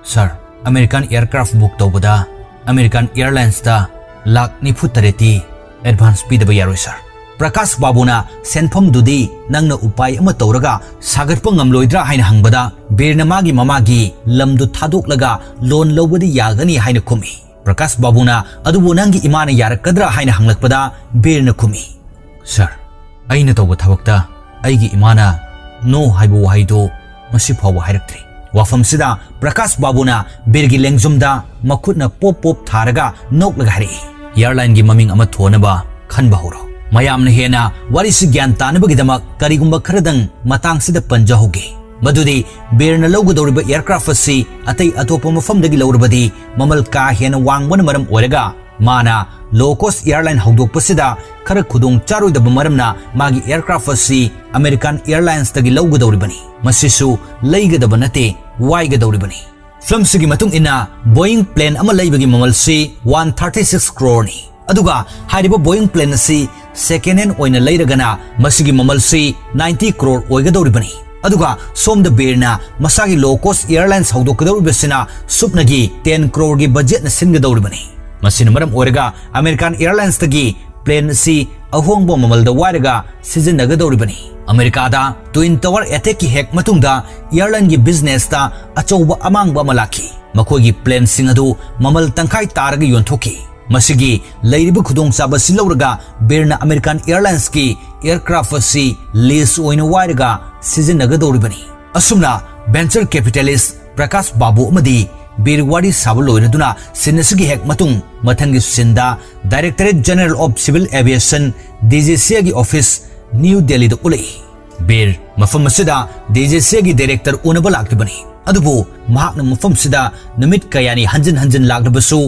"Sir, American aircraft book ꯇꯧꯕꯗ American Airlinesꯇ ꯂꯥꯈ ꯅꯤꯐꯨ ꯇꯔꯦꯠꯇꯤ advance ꯄꯤꯗꯕ ꯌꯥꯔꯣꯏ, sir꯫" ꯄ꯭ꯔꯀꯥꯁ ꯕꯥꯕꯨꯅ, "ꯁꯦꯟꯐꯝꯗꯨꯗꯤ ꯅꯪꯅ ꯎꯄꯥꯏ ꯑꯃ ꯇꯧꯔꯒ ꯁꯥꯒꯠꯄ ꯉꯝꯂꯣꯏꯗ꯭ꯔꯥ?" ꯍꯥꯏꯅ ꯍꯪꯕꯗ ꯕꯤꯔꯅ ꯃꯥꯒꯤ ꯃꯃꯥꯒꯤ ꯂꯝꯗꯨ ꯊꯥꯗꯣꯛꯂꯒ loan ꯂꯧꯕꯗꯤ ꯌꯥꯒꯅꯤ ꯍꯥꯏꯅ ꯈꯨꯝꯃꯤ꯫ ꯄ꯭ꯔꯀꯥꯁ ꯕꯥꯕꯨꯅ, "ꯑꯗꯨꯕꯨ ꯅꯪꯒꯤ ꯏꯃꯥꯅ ꯌꯥꯔꯛꯀꯗ꯭ꯔꯥ?" ꯍꯥꯏꯅ ꯍꯪꯂꯛꯄꯗ ꯕꯤꯔꯅ ꯈꯨꯝꯃꯤ, "Sir, ꯑꯩꯅ ꯇꯧꯕ ꯊꯕꯛꯇ ꯑꯩꯒꯤ ꯏꯃꯥꯅ no ꯍꯥꯏꯕ ꯋꯥꯍꯩꯗꯨ ꯉꯁꯤ ꯐꯥꯎꯕ ꯍꯥꯏꯔꯛꯇ꯭ꯔꯤ꯫" ꯋꯥꯐꯝꯁꯤꯗ ꯄ꯭ꯔꯀꯥꯁ ꯕꯥꯕꯨꯅ ꯕꯤꯔꯒꯤ ꯂꯦꯡꯖꯨꯝꯗ ꯃꯈꯨꯠꯅ ꯄꯣꯞ ꯄꯣꯞ ꯊꯥꯔꯒ ꯅꯣꯛꯂꯒ ꯍꯥꯏꯔꯛꯏ, "Airlineꯒꯤ ꯃꯃꯤꯡ ꯑꯃ ꯊꯣꯟꯅꯕ ꯈꯟꯕ ꯍꯧꯔꯣ꯫" ꯃꯌꯥꯝꯅ ꯍꯦꯟꯅ ꯋꯥꯔꯤꯁꯤ ꯒ꯭ꯌꯥꯟ ꯇꯥꯅꯕꯒꯤꯗꯃꯛ ꯀꯔꯤꯒꯨꯝꯕ ꯈꯔꯗꯪ ꯃꯇꯥꯡꯁꯤꯗ ꯄꯟꯖꯍꯧꯒꯦ꯫ ꯃꯗꯨꯗꯤ ꯕꯤꯔꯅ ꯂꯧꯒꯗꯧꯔꯤꯕ aircraft ꯑꯁꯤ ꯑꯇꯩ ꯑꯇꯣꯞꯄ ꯃꯐꯝꯗꯒꯤ ꯂꯧꯔꯕꯗꯤ ꯃꯃꯜ ꯀꯥ ꯍꯦꯟꯅ ꯋꯥꯡꯕꯅ ꯃꯔꯝ ꯑꯣꯏꯔꯒ ꯃꯥꯅ low cost airline ꯍꯧꯗꯣꯛꯄꯁꯤꯗ ꯈꯔ ꯈꯨꯗꯣꯡ ꯆꯥꯔꯣꯏꯗꯕ ꯃꯔꯝꯅ ꯃꯥꯒꯤ aircraft ꯑꯁꯤ American Airlinesꯇꯒꯤ ꯂꯧꯒꯗꯧꯔꯤꯕꯅꯤ꯫ ꯃꯁꯤꯁꯨ ꯂꯩꯒꯗꯕ ꯅꯠꯇꯦ, ꯋꯥꯏꯒꯗꯧꯔꯤꯕꯅꯤ꯫ ꯐꯤꯂꯝꯁꯤꯒꯤ ꯃꯇꯨꯡ ꯏꯟꯅ, ꯕꯣꯏꯡ ꯄ꯭ꯂꯦꯟ ꯑꯃ ꯂꯩꯕꯒꯤ ꯃꯃꯜꯁꯤ ꯋꯥꯟ ꯊꯥꯔꯇꯤ ꯁꯤꯛꯁ ꯀ꯭ꯔꯣꯔꯅꯤ꯫ ꯑꯗꯨꯒ ꯍꯥꯏꯔꯤꯕ ꯕꯣꯏꯡ ꯄ꯭ꯂꯦꯟ ꯑꯁꯤ ꯁꯦꯀꯦꯟ ꯍꯦꯟ ꯑꯣꯏꯅ ꯂꯩꯔꯒꯅ ꯃꯁꯤꯒꯤ ꯃꯃꯜꯁꯤ ꯅꯥꯏꯟꯇꯤ ꯀ꯭ꯔꯣꯔ ꯑꯣꯏꯒꯗꯧꯔꯤꯕꯅꯤ꯫ ꯑꯗꯨꯒ ꯁꯣꯝꯗ ꯕꯤꯔꯅ ꯃꯁꯥꯒꯤ ꯂꯣ ꯀꯣꯁ ꯑꯦꯌꯔꯂꯥꯏꯟꯁ ꯍꯧꯗꯣꯛꯀꯗꯧꯔꯤꯕꯁꯤꯅ ꯁꯨꯞꯅꯒꯤ ꯇꯦꯟ ꯀ꯭ꯔꯣꯔꯒꯤ ꯕꯖꯦꯠꯅ ꯁꯤꯟꯒꯗꯧꯔꯤꯕꯅꯤ꯫ ꯃꯁꯤꯅ ꯃꯔꯝ ꯑꯣꯏꯔꯒ ꯑꯃꯦꯔꯤꯀꯥꯟ ꯑꯦꯌꯔꯂꯥꯏꯟꯁꯇꯒꯤ ꯄ꯭ꯂꯦꯟ ꯑꯁꯤ ꯑꯍꯣꯡꯕ ꯃꯃꯜꯗ ꯋꯥꯏꯔꯒ ꯁꯤꯖꯤꯟꯅꯒꯗꯧꯔꯤꯕꯅꯤ꯫ ꯑꯃꯦꯔꯤꯀꯥꯗ ꯇ꯭ꯋꯤꯟ ꯇꯋꯥꯔ ꯑꯦꯇꯦꯛꯀꯤ ꯍꯦꯛ ꯃꯇꯨꯡꯗ ꯑꯦꯌꯔꯂꯥꯏꯟꯒꯤ ꯕꯤꯖꯤꯅꯦꯁꯇ ꯑꯆꯧꯕ ꯑꯃꯥꯡꯕ ꯑꯃ ꯂꯥꯛꯈꯤ꯫ ꯃꯈꯣꯏꯒꯤ ꯄ꯭ꯂꯦꯟꯁꯤꯡ ꯑꯗꯨ ꯃꯃꯜ ꯇꯪꯈꯥꯏ ꯇꯥꯔꯒ ꯌꯣꯟꯊꯣꯛꯈꯤ꯫ ꯃꯁꯤꯒꯤ ꯂꯩꯔꯤꯕ ꯈꯨꯗꯣꯡꯆꯥꯕ ꯑꯁꯤ ꯂꯧꯔꯒ ꯕꯤꯔꯅ ꯑꯃꯦꯔꯤꯀꯥꯟ ꯑꯦꯌꯔꯂꯥꯏꯟꯁꯀꯤ ꯑꯦꯌꯔꯀ꯭ꯔꯥꯐ ꯑꯁꯤ ꯂꯤꯖ ꯑꯣꯏꯅ ꯋꯥꯏꯔꯒ ꯁꯤꯖꯤꯟꯅꯒꯗꯧꯔꯤꯕꯅꯤ꯫ ꯑꯁꯨꯝꯅ ꯚꯦꯟꯆꯔ ꯀꯦꯄꯤꯇꯦꯂꯤꯁ ꯄ꯭ꯔꯀꯥꯁ ꯕꯥꯕꯨ ꯑꯃꯗꯤ ꯕꯤꯔ ꯋꯥꯔꯤ ꯁꯥꯕ ꯂꯣꯏꯔꯗꯨꯅ ꯁꯤꯟ ꯑꯁꯤꯒꯤ ꯍꯦꯛ ꯃꯇꯨꯡ ꯃꯊꯪꯒꯤ ꯁꯤꯟꯗ Directorate General of Civil Aviation, DGCA ꯒꯤ ꯑꯣꯐꯤꯁ ꯅ꯭ꯌꯨ ꯗꯦꯜꯂꯤꯗ ꯎꯠꯂꯛꯏ꯫ ꯕꯤꯔ ꯃꯐꯝ ꯑꯁꯤꯗ DGCA ꯒꯤ ꯗꯥꯏꯔꯦꯛꯇꯔ ꯎꯅꯕ ꯂꯥꯛꯂꯤꯕꯅꯤ꯫ ꯑꯗꯨꯕꯨ ꯃꯍꯥꯛꯅ ꯃꯐꯝꯁꯤꯗ ꯅꯨꯃꯤꯠ ꯀꯌꯥꯅꯤ ꯍꯟꯖꯤꯟ ꯍꯟꯖꯤꯟ ꯂꯥꯛꯂꯕꯁꯨ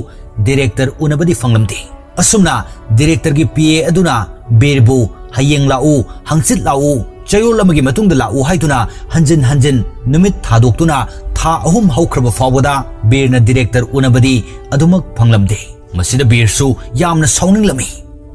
ꯗꯥꯏꯔꯦꯛꯇꯔ ꯎꯅꯕꯗꯤ ꯐꯪꯂꯝꯗꯦ꯫ ꯑꯁꯨꯝꯅ ꯗꯥꯏꯔꯦꯛꯇꯔꯒꯤ PA ꯑꯗꯨꯅ ꯕꯤꯔꯕꯨ "ꯍꯌꯦꯡ ꯂꯥꯛꯎ, ꯍꯪꯆꯤꯠ ꯂꯥꯛꯎ, ꯆꯌꯣꯜ ꯑꯃꯒꯤ ꯃꯇꯨꯡꯗ ꯂꯥꯛꯎ" ꯍꯥꯏꯗꯨꯅ ꯍꯟꯖꯤꯟ ꯍꯟꯖꯤꯟ ꯅꯨꯃꯤꯠ ꯊꯥꯗꯣꯛꯇꯨꯅ ꯊꯥ ꯑꯍꯨꯝ ꯍꯧꯈ꯭ꯔꯕ ꯐꯥꯎꯕꯗ ꯕꯤꯔꯅ ꯗꯥꯏꯔꯦꯛꯇꯔ ꯎꯅꯕꯗꯤ ꯑꯗꯨꯃꯛ ꯐꯪꯂꯝꯗꯦ꯫ ꯃꯁꯤꯗ ꯕꯤꯔꯁꯨ ꯌꯥꯝꯅ ꯁꯥꯎꯅꯤꯡꯂꯝꯃꯤ꯫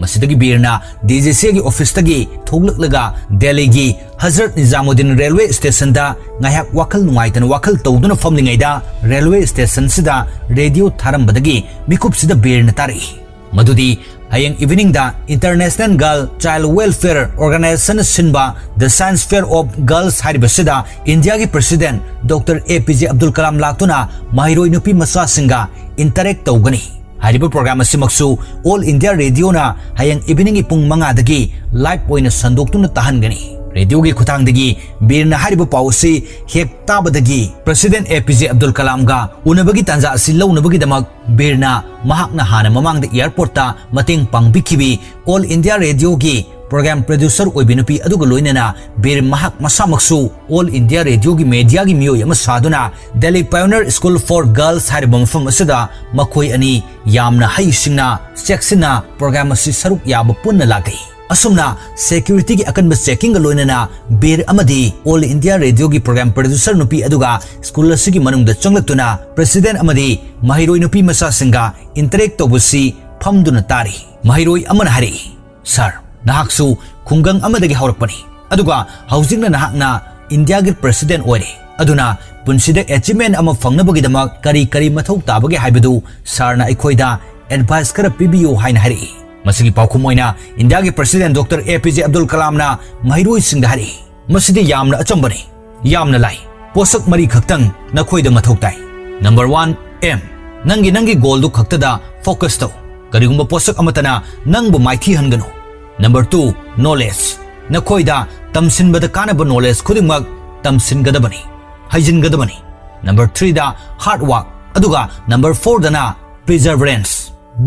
ꯃꯁꯤꯗꯒꯤ ꯕꯤꯔꯅ DGCA ꯒꯤ ꯑꯣꯐꯤꯁꯇꯒꯤ ꯊꯣꯛꯂꯛꯂꯒ ꯗꯦꯜꯂꯤꯒꯤ ꯍꯖꯔꯠ ꯅꯤꯖꯥꯃꯨꯗꯤꯟ ꯔꯦꯜꯋꯦ ꯁ꯭ꯇꯦꯁꯟꯗ ꯉꯥꯏꯍꯥꯛ ꯋꯥꯈꯜ ꯅꯨꯡꯉꯥꯏꯇꯅ ꯋꯥꯈꯜ ꯇꯧꯗꯨꯅ ꯐꯝꯂꯤꯉꯩꯗ ꯔꯦꯜꯋꯦ ꯁ꯭ꯇꯦꯁꯟꯁꯤꯗ ꯔꯦꯗꯤꯑꯣ ꯊꯥꯔꯝꯕꯗꯒꯤ ꯃꯤꯀꯨꯞꯁꯤꯗ ꯕꯤꯔꯅ ꯇꯥꯔꯛꯏ꯫ ꯃꯗꯨꯗꯤ ꯍꯌꯦꯡ ꯏꯚꯤꯅꯤꯡꯗ International Girl Child Welfare Organization ꯅ ꯁꯤꯟꯕ The Science Fair of Girls ꯍꯥꯏꯔꯤꯕꯁꯤꯗ ꯏꯟꯗꯤꯌꯥꯒꯤ ꯄ꯭ꯔꯁꯤꯗꯦꯟꯠ ꯗꯣꯛꯇꯔ ꯑꯦ ꯄꯤ ꯖꯦ ꯑꯕꯗꯨꯜ ꯀꯂꯥꯝ ꯂꯥꯛꯇꯨꯅ ꯃꯍꯩꯔꯣꯏ ꯅꯨꯄꯤ ꯃꯆꯥꯁꯤꯡꯒ ꯏꯟꯇꯔꯦꯛ ꯇꯧꯒꯅꯤ꯫ ꯍꯥꯏꯔꯤꯕ ꯄ꯭ꯔꯣꯒ꯭ꯔꯥꯝ ꯑꯁꯤꯃꯛꯁꯨ ꯑꯣꯜ ꯏꯟꯗꯤꯌꯥ ꯔꯦꯗꯤꯑꯣꯅ ꯍꯌꯦꯡ ꯏꯚꯤꯅꯤꯡꯒꯤ ꯄꯨꯡ ꯃꯉꯥꯗꯒꯤ ꯂꯥꯏꯚ ꯑꯣꯏꯅ ꯁꯟꯗꯣꯛꯇꯨꯅ ꯇꯥꯍꯟꯒꯅꯤ꯫ ꯔꯦꯗꯤꯑꯣꯒꯤ ꯈꯨꯠꯊꯥꯡꯗꯒꯤ ꯕꯤꯔꯅ ꯍꯥꯏꯔꯤꯕ ꯄꯥꯎ ꯑꯁꯤ ꯍꯦꯛ ꯇꯥꯕꯗꯒꯤ ꯄ꯭ꯔꯁꯤꯗꯦꯟꯠ ꯑꯦ ꯄꯤ ꯖꯦ ꯑꯕꯗꯨꯜ ꯀꯂꯥꯝꯒ ꯎꯅꯕꯒꯤ ꯇꯥꯟꯖꯥ ꯑꯁꯤ ꯂꯧꯅꯕꯒꯤꯗꯃꯛ ꯕꯤꯔꯅ ꯃꯍꯥꯛꯅ ꯍꯥꯟꯅ ꯃꯃꯥꯡꯗ ꯑꯦꯌꯔꯄꯣꯔꯠꯇ ꯃꯇꯦꯡ ꯄꯥꯡꯕꯤꯈꯤꯕꯤ ꯑꯣꯜ ꯏꯟꯗꯤꯌꯥ ꯔꯦꯗꯤꯑꯣꯒꯤ ꯄ꯭ꯔꯣꯒ꯭ꯔꯥꯝ ꯄ꯭ꯔꯗ꯭ꯌꯨꯁꯔ ꯑꯣꯏꯕꯤ ꯅꯨꯄꯤ ꯑꯗꯨꯒ ꯂꯣꯏꯅꯅ ꯕꯤꯔ ꯃꯍꯥꯛ ꯃꯁꯥꯃꯛꯁꯨ ꯑꯣꯜ ꯏꯟꯗꯤꯌꯥ ꯔꯦꯗꯤꯑꯣꯒꯤ ꯃꯦꯗꯤꯌꯥꯒꯤ ꯃꯤꯑꯣꯏ ꯑꯃ ꯁꯥꯗꯨꯅ Delhi Pioneer School for Girls ꯍꯥꯏꯔꯤꯕ ꯃꯐꯝ ꯑꯁꯤꯗ ꯃꯈꯣꯏ ꯑꯅꯤ ꯌꯥꯝꯅ ꯍꯩꯁꯤꯡꯅ ꯆꯦꯛꯁꯤꯟꯅ ꯄ꯭ꯔꯣꯒ꯭ꯔꯥꯝ ꯑꯁꯤ ꯁꯔꯨꯛ ꯌꯥꯕ ꯄꯨꯟꯅ ꯂꯥꯛꯂꯤ꯫ ꯑꯁꯨꯝꯅ security ꯒꯤ ꯑꯀꯟꯕ checking ꯒ ꯂꯣꯏꯅꯅ ꯕꯤꯔ ꯑꯃꯗꯤ All India Radio ꯒꯤ program producer ꯅꯨꯄꯤ ꯑꯗꯨꯒ school ꯑꯁꯤꯒꯤ ꯃꯅꯨꯡꯗ ꯆꯪꯂꯛꯇꯨꯅ president ꯑꯃꯗꯤ ꯃꯍꯩꯔꯣꯏ ꯅꯨꯄꯤ ꯃꯆꯥꯁꯤꯡꯒ interact ꯇꯧꯕꯁꯤ ꯐꯝꯗꯨꯅ ꯇꯥꯔꯤ꯫ ꯃꯍꯩꯔꯣꯏ ꯑꯃꯅ ꯍꯥꯏꯔꯛꯏ, "Sir, ꯅꯍꯥꯛꯁꯨ ꯈꯨꯡꯒꯪ ꯑꯃꯗꯒꯤ ꯍꯧꯔꯛꯄꯅꯤ, ꯑꯗꯨꯒ ꯍꯧꯖꯤꯛꯅ ꯅꯍꯥꯛꯅ India ꯒꯤ president ꯑꯣꯏꯔꯦ, ꯑꯗꯨꯅ ꯄꯨꯟꯁꯤꯗ achievement ꯑꯃ ꯐꯪꯅꯕꯒꯤꯗꯃꯛ ꯀꯔꯤ ꯀꯔꯤ ꯃꯊꯧ ꯇꯥꯕꯒꯦ ꯍꯥꯏꯕꯗꯨ sir ꯅ ꯑꯩꯈꯣꯏꯗ advice ꯈꯔ ꯄꯤꯕꯤꯌꯨ" ꯍꯥꯏꯅ ꯍꯥꯏꯔꯛꯏ꯫ ꯃꯁꯤꯒꯤ ꯄꯥꯎꯈꯨꯝ ꯑꯣꯏꯅ India ꯒꯤ president Doctor A P J Abdul Kalam ꯅ ꯃꯍꯩꯔꯣꯏꯁꯤꯡꯗ ꯍꯥꯏꯔꯛꯏ, "ꯃꯁꯤꯗꯤ ꯌꯥꯝꯅ ꯑꯆꯝꯕꯅꯤ, ꯌꯥꯝꯅ ꯂꯥꯏ꯫ ꯄꯣꯠꯁꯛ ꯃꯔꯤ ꯈꯛꯇꯪ ꯅꯈꯣꯏꯗ ꯃꯊꯧ ꯇꯥꯏ꯫ Number one, aim꯫ ꯅꯪꯒꯤ, ꯅꯪꯒꯤ goal ꯗꯨ ꯈꯛꯇꯗ focus ꯇꯧ꯫ ꯀꯔꯤꯒꯨꯝꯕ ꯄꯣꯠꯁꯛ ꯑꯃꯠꯇꯅ ꯅꯪꯕꯨ ꯃꯥꯏꯊꯤꯍꯟꯒꯅꯨ꯫ Number two, knowledge꯫ ꯅꯈꯣꯏꯗ ꯇꯝꯁꯤꯟꯕꯗ ꯀꯥꯟꯅꯕ knowledge ꯈꯨꯗꯤꯡꯃꯛ ꯇꯝꯁꯤꯟꯒꯗꯕꯅꯤ, ꯍꯩꯖꯤꯟꯒꯗꯕꯅꯤ꯫ Number three ꯗ hard work, ꯑꯗꯨꯒ number four ꯗꯅ perseverance,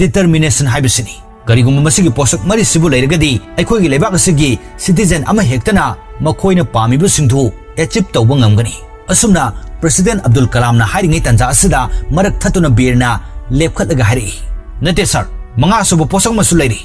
determination ꯍꯥꯏꯕꯁꯤꯅꯤ꯫ ꯀꯔꯤꯒꯨꯝꯕ ꯃꯁꯤꯒꯤ ꯄꯣꯠꯁꯛ ꯃꯔꯤꯁꯤꯕꯨ ꯂꯩꯔꯒꯗꯤ, ꯑꯩꯈꯣꯏꯒꯤ ꯂꯩꯕꯥꯛ ꯑꯁꯤꯒꯤ citizen ꯑꯃ ꯍꯦꯛꯇꯅ ꯃꯈꯣꯏꯅ ꯄꯥꯝꯃꯤꯕꯁꯤꯡꯗꯨ achieve ꯇꯧꯕ ꯉꯝꯒꯅꯤ"꯫ ꯑꯁꯨꯝꯅ president Abdul Kalam ꯅ ꯍꯥꯏꯔꯤꯉꯩ ꯇꯥꯟꯖꯥ ꯑꯁꯤꯗ ꯃꯔꯛ ꯊꯠꯇꯨꯅ ꯕꯤꯔꯅ ꯂꯦꯞꯈꯠꯂꯒ ꯍꯥꯏꯔꯛꯏ, "ꯅꯠꯇꯦ sir, ꯃꯉꯥꯁꯨꯕ ꯄꯣꯠꯁꯛ ꯑꯃꯁꯨ ꯂꯩꯔꯤ"꯫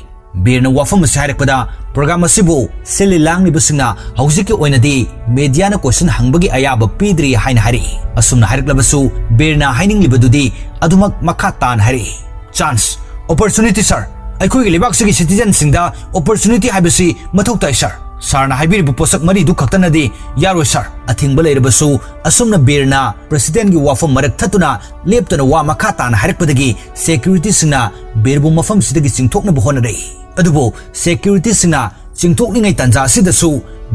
ꯕꯤꯔꯅ ꯋꯥꯐꯝ ꯑꯁꯤ ꯍꯥꯏꯔꯛꯄꯗ, program ꯑꯁꯤꯕꯨ ꯁꯤꯜꯂꯤ ꯂꯥꯡꯂꯤꯕꯁꯤꯡꯅ ꯍꯧꯖꯤꯛꯀꯤ ꯑꯣꯏꯅꯗꯤ media ꯅ question ꯍꯪꯕꯒꯤ ꯑꯌꯥꯕ ꯄꯤꯗ꯭ꯔꯤ ꯍꯥꯏꯅ ꯍꯥꯏꯔꯛꯏ꯫ ꯑꯁꯨꯝꯅ ꯍꯥꯏꯔꯛꯂꯕꯁꯨ, ꯕꯤꯔꯅ ꯍꯥꯏꯅꯤꯡꯂꯤꯕꯗꯨꯗꯤ ꯑꯗꯨꯃꯛ ꯃꯈꯥ ꯇꯥꯅ ꯍꯥꯏꯔꯛꯏ, "Chance, opportunity sir, ꯑꯩꯈꯣꯏꯒꯤ ꯂꯩꯕꯥꯛꯁꯤꯒꯤ citizen ꯁꯤꯡꯗ opportunity ꯍꯥꯏꯕꯁꯤ ꯃꯊꯧ ꯇꯥꯏ sir꯫ Sir ꯅ ꯍꯥꯏꯕꯤꯔꯤꯕ ꯄꯣꯠꯁꯛ ꯃꯔꯤꯗꯨ ꯈꯛꯇꯅꯗꯤ ꯌꯥꯔꯣꯏ sir"꯫ ꯑꯊꯤꯡꯕ ꯂꯩꯔꯕꯁꯨ, ꯑꯁꯨꯝꯅ ꯕꯤꯔꯅ president ꯒꯤ ꯋꯥꯐꯝ ꯃꯔꯛ ꯊꯠꯇꯨꯅ ꯂꯦꯞꯇꯅ ꯋꯥ ꯃꯈꯥ ꯇꯥꯅ ꯍꯥꯏꯔꯛꯄꯗꯒꯤ security ꯁꯤꯡꯅ ꯕꯤꯔꯕꯨ ꯃꯐꯝꯁꯤꯗꯒꯤ ꯆꯤꯡꯊꯣꯛꯅꯕ ꯍꯣꯠꯅꯔꯛꯏ꯫ ꯑꯗꯨꯕꯨ security ꯁꯤꯡꯅ ꯆꯤꯡꯊꯣꯛꯂꯤꯉꯩ ꯇꯥꯟꯖꯥ ꯑꯁꯤꯗꯁꯨ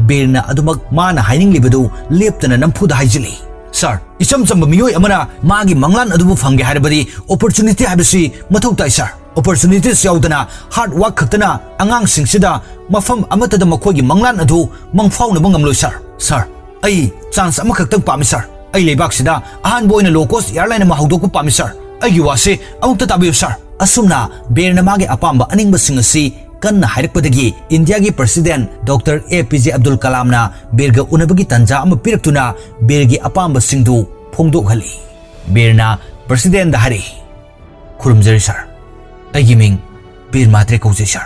ꯕꯤꯔꯅ ꯑꯗꯨꯃꯛ ꯃꯥꯅ ꯍꯥꯏꯅꯤꯡꯂꯤꯕꯗꯨ ꯂꯦꯞꯇꯅ ꯅꯝꯐꯨꯗ ꯍꯥꯏꯖꯤꯜꯂꯤ, "Sir, ꯏꯆꯝ ꯆꯝꯕ ꯃꯤꯑꯣꯏ ꯑꯃꯅ ꯃꯥꯒꯤ ꯃꯪꯂꯥꯟ ꯑꯗꯨꯕꯨ ꯐꯪꯒꯦ ꯍꯥꯏꯔꯕꯗꯤ opportunity ꯍꯥꯏꯕꯁꯤ ꯃꯊꯧ ꯇꯥꯏ sir꯫ Opportunities ꯌꯥꯎꯗꯅ hard work ꯈꯛꯇꯅ ꯑꯉꯥꯡꯁꯤꯡꯁꯤꯗ ꯃꯐꯝ ꯑꯃꯠꯇꯗ ꯃꯈꯣꯏꯒꯤ ꯃꯪꯂꯥꯟ ꯑꯗꯨ ꯃꯪꯐꯥꯎꯅꯕ ꯉꯝꯂꯣꯏ sir꯫ Sir, ꯑꯩ chance ꯑꯃꯈꯛꯇꯪ ꯄꯥꯝꯃꯤ sir꯫ ꯑꯩ ꯂꯩꯕꯥꯛꯁꯤꯗ ꯑꯍꯥꯟꯕ ꯑꯣꯏꯅ low cost airline ꯑꯃ ꯍꯧꯗꯣꯛꯄ ꯄꯥꯝꯃꯤ sir꯫ ꯑꯩꯒꯤ ꯋꯥꯁꯤ ꯑꯃꯨꯛꯇ ꯇꯥꯕꯤꯌꯨ sir"꯫ ꯑꯁꯨꯝꯅ ꯕꯤꯔꯅ ꯃꯥꯒꯤ ꯑꯄꯥꯝꯕ ꯑꯅꯤꯡꯕꯁꯤꯡ ꯑꯁꯤ ꯀꯟꯅ ꯍꯥꯏꯔꯛꯄꯗꯒꯤ India ꯒꯤ president Doctor A P J Abdul Kalam ꯅ ꯕꯤꯔꯒ ꯎꯅꯕꯒꯤ ꯇꯥꯟꯖꯥ ꯑꯃ ꯄꯤꯔꯛꯇꯨꯅ ꯕꯤꯔꯒꯤ ꯑꯄꯥꯝꯕꯁꯤꯡꯗꯨ ꯐꯣꯡꯗꯣꯛꯍꯜꯂꯤ꯫ ꯕꯤꯔꯅ president ꯗ ꯍꯥꯏꯔꯛꯏ, "ꯈꯨꯔꯨꯝꯖꯔꯤ sir꯫ ꯑꯩꯒꯤ ꯃꯤꯡ ꯕꯤꯔ ꯃꯥꯇ꯭ꯔꯦ ꯀꯧꯖꯩ sir꯫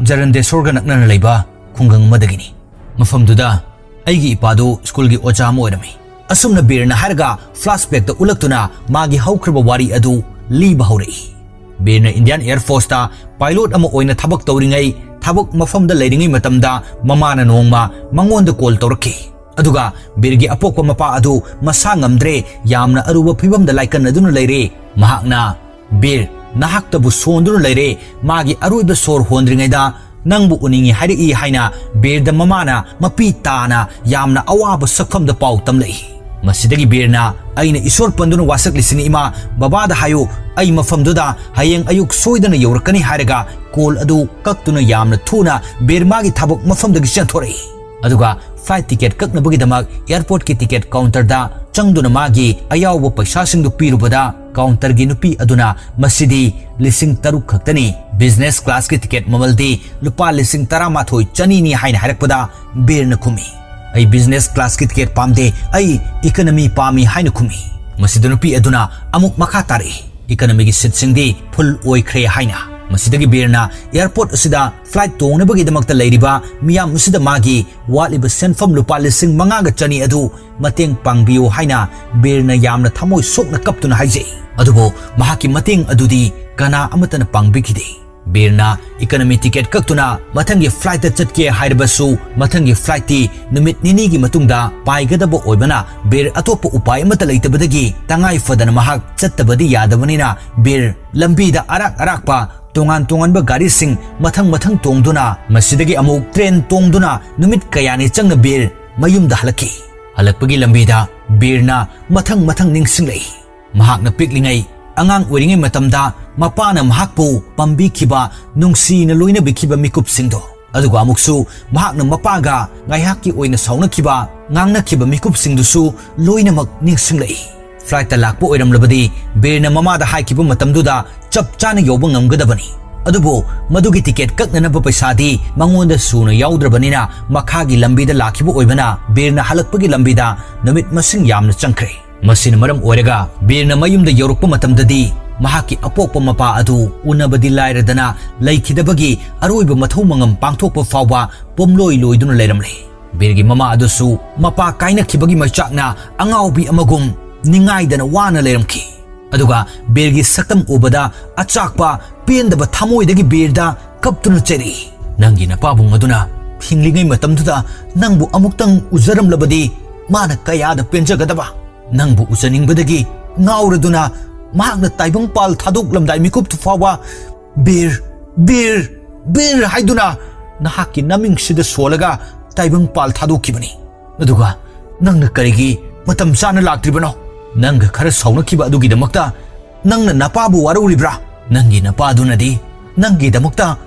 ꯖꯔꯟꯗꯦꯁꯣꯔꯒ ꯅꯛꯅꯅ ꯂꯩꯕ ꯈꯨꯡꯒꯪ ꯑꯃꯗꯒꯤꯅꯤ꯫ ꯃꯐꯝꯗꯨꯗ ꯑꯩꯒꯤ ꯏꯄꯥꯗꯨ ꯁ꯭ꯀꯨꯜꯒꯤ ꯑꯣꯖꯥ ꯑꯃ ꯑꯣꯏꯔꯝꯃꯤ꯫ ꯑꯁꯨꯝꯅ ꯕꯤꯔꯅ ꯍꯥꯏꯔꯒ flashbackꯇ ꯎꯠꯂꯛꯇꯨꯅ ꯃꯥꯒꯤ ꯍꯧꯈ꯭ꯔꯕ ꯋꯥꯔꯤ ꯑꯗꯨ ꯂꯤꯕ ꯍꯧꯔꯛꯏ꯫ ꯕꯤꯔꯅ Indian Air Forceꯇ pilot ꯑꯃ ꯑꯣꯏꯅ ꯊꯕꯛ ꯇꯧꯔꯤꯉꯩ, ꯊꯕꯛ ꯃꯐꯝꯗ ꯂꯩꯔꯤꯉꯩ ꯃꯇꯝꯗ ꯃꯃꯥꯅ ꯅꯣꯡꯃ ꯃꯉꯣꯟꯗ call ꯇꯧꯔꯛꯈꯤ꯫ ꯑꯗꯨꯒ ꯕꯤꯔꯒꯤ ꯑꯄꯣꯛꯄ ꯃꯄꯥ ꯑꯗꯨ ꯃꯁꯥ ꯉꯝꯗ꯭ꯔꯦ, ꯌꯥꯝꯅ ꯑꯔꯨꯕ ꯐꯤꯕꯝꯗ ꯂꯥꯏꯀꯠꯅꯗꯨꯅ ꯂꯩꯔꯦ꯫ ꯃꯍꯥꯛꯅ, "ꯕꯤꯔ, ꯅꯍꯥꯛꯇꯕꯨ ꯁꯣꯟꯗꯨꯅ ꯂꯩꯔꯦ, ꯃꯥꯒꯤ ꯑꯔꯣꯏꯕ ꯁꯣꯔ ꯍꯣꯟꯗ꯭ꯔꯤꯉꯩꯗ ꯅꯪꯕꯨ ꯎꯅꯤꯡꯏ ꯍꯥꯏꯔꯛꯏ" ꯍꯥꯏꯅ ꯕꯤꯔꯗ ꯃꯃꯥꯅ ꯃꯄꯤ ꯇꯥꯅ ꯌꯥꯝꯅ ꯑꯋꯥꯕ ꯁꯛꯐꯝꯗ ꯄꯥꯎ ꯇꯝꯂꯛꯏ꯫ ꯃꯁꯤꯗꯒꯤ ꯕꯤꯔꯅ, "ꯑꯩꯅ ꯏꯁꯣꯔ ꯄꯟꯗꯨꯅ ꯋꯥꯁꯛꯂꯤꯁꯤꯅꯤ ꯏꯃꯥ, ꯕꯕꯥꯗ ꯍꯥꯏꯌꯨ, ꯑꯩ ꯃꯐꯝꯗꯨꯗ ꯍꯌꯦꯡ ꯑꯌꯨꯛ ꯁꯣꯏꯗꯅ ꯌꯧꯔꯛꯀꯅꯤ" ꯍꯥꯏꯔꯒ call ꯑꯗꯨ ꯀꯛꯇꯨꯅ ꯌꯥꯝꯅ ꯊꯨꯅ ꯕꯤꯔ ꯃꯥꯒꯤ ꯊꯕꯛ ꯃꯐꯝꯗꯒꯤ ꯆꯦꯟꯊꯣꯔꯛꯏ꯫ ꯑꯗꯨꯒ flight ticket ꯀꯛꯅꯕꯒꯤꯗꯃꯛ airportꯀꯤ ticket counterꯗ ꯆꯪꯗꯨꯅ ꯃꯥꯒꯤ ꯑꯌꯥꯎꯕ ꯄꯩꯁꯥꯁꯤꯡꯗꯨ ꯄꯤꯔꯨꯕꯗ, counterꯒꯤ ꯅꯨꯄꯤ ꯑꯗꯨꯅ, "ꯃꯁꯤꯗꯤ ꯂꯤꯁꯤꯡ ꯇꯔꯨꯛ ꯈꯛꯇꯅꯤ, business classꯀꯤ ticket ꯃꯃꯜꯗꯤ ꯂꯨꯄꯥ ꯂꯤꯁꯤꯡ ꯇꯔꯥꯃꯥꯊꯣꯏ ꯆꯅꯤꯅꯤ" ꯍꯥꯏꯅ ꯍꯥꯏꯔꯛꯄꯗ ꯕꯤꯔꯅ ꯈꯨꯝꯃꯤ, "ꯑꯩ business classꯀꯤ ticket ꯄꯥꯝꯗꯦ, ꯑꯩ economy ꯄꯥꯝꯃꯤ" ꯍꯥꯏꯅ ꯈꯨꯝꯃꯤ꯫ ꯃꯁꯤꯗ ꯅꯨꯄꯤ ꯑꯗꯨꯅ ꯑꯃꯨꯛ ꯃꯈꯥ ꯇꯥꯔꯛꯏ, "Economyꯒꯤ seatꯁꯤꯡꯗꯤ full ꯑꯣꯏꯈ꯭ꯔꯦ" ꯍꯥꯏꯅ꯫ ꯃꯁꯤꯗꯒꯤ ꯕꯤꯔꯅ airport ꯑꯁꯤꯗ flight ꯇꯣꯡꯅꯕꯒꯤꯗꯃꯛꯇ ꯂꯩꯔꯤꯕ ꯃꯤꯌꯥꯝ ꯑꯁꯤꯗ ꯃꯥꯒꯤ ꯋꯥꯠꯂꯤꯕ ꯁꯦꯟꯐꯝ ꯂꯨꯄꯥ ꯂꯤꯁꯤꯡ ꯃꯉꯥꯒ ꯆꯅꯤ ꯑꯗꯨ ꯃꯇꯦꯡ ꯄꯥꯡꯕꯤꯌꯨ ꯍꯥꯏꯅ ꯕꯤꯔꯅ ꯌꯥꯝꯅ ꯊꯃꯣꯏ ꯁꯣꯛꯅ ꯀꯞꯇꯨꯅ ꯍꯥꯏꯖꯩ꯫ ꯑꯗꯨꯕꯨ ꯃꯍꯥꯛꯀꯤ ꯃꯇꯦꯡ ꯑꯗꯨꯗꯤ ꯀꯅꯥ ꯑꯃꯠꯇꯅ ꯄꯥꯡꯕꯤꯈꯤꯗꯦ꯫ ꯕꯤꯔꯅ economy ticket ꯀꯛꯇꯨꯅ ꯃꯊꯪꯒꯤ flightꯇ ꯆꯠꯀꯦ ꯍꯥꯏꯔꯕꯁꯨ, ꯃꯊꯪꯒꯤ flightꯇꯤ ꯅꯨꯃꯤꯠ ꯅꯤꯅꯤꯒꯤ ꯃꯇꯨꯡꯗ ꯄꯥꯏꯒꯗꯕ ꯑꯣꯏꯕꯅ ꯕꯤꯔ ꯑꯇꯣꯞꯄ ꯎꯄꯥꯏ ꯑꯃꯠꯇ ꯂꯩꯇꯕꯗꯒꯤ ꯇꯉꯥꯏ ꯐꯗꯅ ꯃꯍꯥꯛ ꯆꯠꯇꯕꯗꯤ ꯌꯥꯗꯕꯅꯤꯅ ꯕꯤꯔ ꯂꯝꯕꯤꯗ ꯑꯔꯥꯛ ꯑꯔꯥꯛꯄ ꯇꯣꯉꯥꯟ ꯇꯣꯉꯥꯟꯕ ꯒꯥꯔꯤꯁꯤꯡ ꯃꯊꯪ ꯃꯊꯪ ꯇꯣꯡꯗꯨꯅ, ꯃꯁꯤꯗꯒꯤ ꯑꯃꯨꯛ train ꯇꯣꯡꯗꯨꯅ ꯅꯨꯃꯤꯠ ꯀꯌꯥꯅꯤ ꯆꯪꯅ ꯕꯤꯔ ꯃꯌꯨꯝꯗ ꯍꯜꯂꯛꯈꯤ꯫ ꯍꯜꯂꯛꯄꯒꯤ ꯂꯝꯕꯤꯗ ꯕꯤꯔꯅ ꯃꯊꯪ ꯃꯊꯪ ꯅꯤꯡꯁꯤꯡꯂꯛꯏ꯫ ꯃꯍꯥꯛꯅ ꯄꯤꯛꯂꯤꯉꯩ, ꯑꯉꯥꯡ ꯑꯣꯏꯔꯤꯉꯩ ꯃꯇꯝꯗ ꯃꯄꯥꯅ ꯃꯍꯥꯛꯄꯨ ꯄꯥꯝꯕꯤꯈꯤꯕ, ꯅꯨꯡꯁꯤꯅ ꯂꯣꯏꯅꯕꯤꯈꯤꯕ ꯃꯤꯀꯨꯞꯁꯤꯡꯗꯣ, ꯑꯗꯨꯒ ꯑꯃꯨꯛꯁꯨ ꯃꯍꯥꯛꯅ ꯃꯄꯥꯒ ꯉꯥꯏꯍꯥꯛꯀꯤ ꯑꯣꯏꯅ ꯁꯥꯎꯅꯈꯤꯕ, ꯉꯥꯡꯅꯈꯤꯕ ꯃꯤꯀꯨꯞꯁꯤꯡꯗꯨꯁꯨ ꯂꯣꯏꯅꯃꯛ ꯅꯤꯡꯁꯤꯡꯂꯛꯏ꯫ Flightꯇ ꯂꯥꯛꯄ ꯑꯣꯏꯔꯝꯂꯕꯗꯤ ꯕꯤꯔꯅ ꯃꯃꯥꯗ ꯍꯥꯏꯈꯤꯕ ꯃꯇꯝꯗꯨꯗ ꯆꯞ ꯆꯥꯅ ꯌꯧꯕ ꯉꯝꯒꯗꯕꯅꯤ꯫ ꯑꯗꯨꯕꯨ ꯃꯗꯨꯒꯤ ticket ꯀꯛꯅꯅꯕ ꯄꯩꯁꯥꯗꯤ ꯃꯉꯣꯟꯗ ꯁꯨꯅ ꯌꯥꯎꯗ꯭ꯔꯕꯅꯤꯅ ꯃꯈꯥꯒꯤ ꯂꯝꯕꯤꯗ ꯂꯥꯛꯈꯤꯕ ꯑꯣꯏꯕꯅ ꯕꯤꯔꯅ ꯍꯜꯂꯛꯄꯒꯤ ꯂꯝꯕꯤꯗ ꯅꯨꯃꯤꯠ ꯃꯁꯤꯡ ꯌꯥꯝꯅ ꯆꯪꯈ꯭ꯔꯦ꯫ ꯃꯁꯤꯅ ꯃꯔꯝ ꯑꯣꯏꯔꯒ ꯕꯤꯔꯅ ꯃꯌꯨꯝꯗ ꯌꯧꯔꯛꯄ ꯃꯇꯝꯗꯗꯤ ꯃꯍꯥꯛꯀꯤ ꯑꯄꯣꯛꯄ ꯃꯄꯥ ꯑꯗꯨ ꯎꯅꯕꯗꯤ ꯂꯥꯏꯔꯗꯅ ꯂꯩꯈꯤꯗꯕꯒꯤ ꯑꯔꯣꯏꯕ ꯃꯊꯧ ꯃꯉꯝ ꯄꯥꯡꯊꯣꯛꯄ ꯐꯥꯎꯕ ꯄꯣꯝꯂꯣꯏ ꯂꯣꯏꯗꯨꯅ ꯂꯩꯔꯝꯂꯦ꯫ ꯕꯤꯔꯒꯤ ꯃꯃꯥ ꯑꯗꯨꯁꯨ ꯃꯄꯥ ꯀꯥꯏꯅꯈꯤꯕꯒꯤ ꯃꯩꯆꯥꯛꯅ ꯑꯉꯥꯎꯕꯤ ꯑꯃꯒꯨꯝ ꯅꯤꯡꯉꯥꯏꯗꯅ ꯋꯥꯅ ꯂꯩꯔꯝꯈꯤ꯫ ꯑꯗꯨꯒ ꯕꯤꯔꯒꯤ ꯁꯛꯇꯝ ꯎꯕꯗ ꯑꯆꯥꯛꯄ ꯄꯦꯟꯗꯕ ꯊꯃꯣꯏꯗꯒꯤ ꯕꯤꯔꯗ ꯀꯞꯇꯨꯅ ꯆꯩꯔꯛꯏ, "ꯅꯪꯒꯤ ꯅꯄꯥꯕꯨꯡ ꯑꯗꯨꯅ ꯍꯤꯡꯂꯤꯉꯩ ꯃꯇꯝꯗꯨꯗ ꯅꯪꯕꯨ ꯑꯃꯨꯛꯇꯪ ꯎꯖꯔꯝꯂꯕꯗꯤ ꯃꯥꯅ ꯀꯌꯥꯗ ꯄꯦꯟꯖꯒꯗꯕ! ꯅꯪꯕꯨ ꯎꯖꯅꯤꯡꯕꯗꯒꯤ ꯉꯥꯎꯔꯗꯨꯅ ꯃꯍꯥꯛꯅ ꯇꯥꯏꯕꯪꯄꯥꯜ ꯊꯥꯗꯣꯛꯂꯝꯗꯥꯏ ꯃꯤꯀꯨꯞꯇꯨ ꯐꯥꯎꯕ 'ꯕꯤꯔ, ꯕꯤꯔ, ꯕꯤꯔ' ꯍꯥꯏꯗꯨꯅ ꯅꯍꯥꯛꯀꯤ ꯅꯃꯤꯡꯁꯤꯗ ꯁꯣꯜꯂꯒ ꯇꯥꯏꯕꯪꯄꯥꯜ ꯊꯥꯗꯣꯛꯈꯤꯕꯅꯤ꯫ ꯑꯗꯨꯒ ꯅꯪꯅ ꯀꯔꯤꯒꯤ ꯃꯇꯝ ꯆꯥꯅ ꯂꯥꯛꯇ꯭ꯔꯤꯕꯅꯣ? ꯅꯪꯒ ꯈꯔ ꯁꯥꯎꯅꯈꯤꯕ ꯑꯗꯨꯒꯤꯗꯃꯛꯇ ꯅꯪꯅ ꯅꯄꯥꯕꯨ ꯋꯥꯔꯧꯔꯤꯕ꯭ꯔꯥ? ꯅꯪꯒꯤ ꯅꯄꯥꯗꯨꯅꯗꯤ ꯅꯪꯒꯤꯗꯃꯛꯇ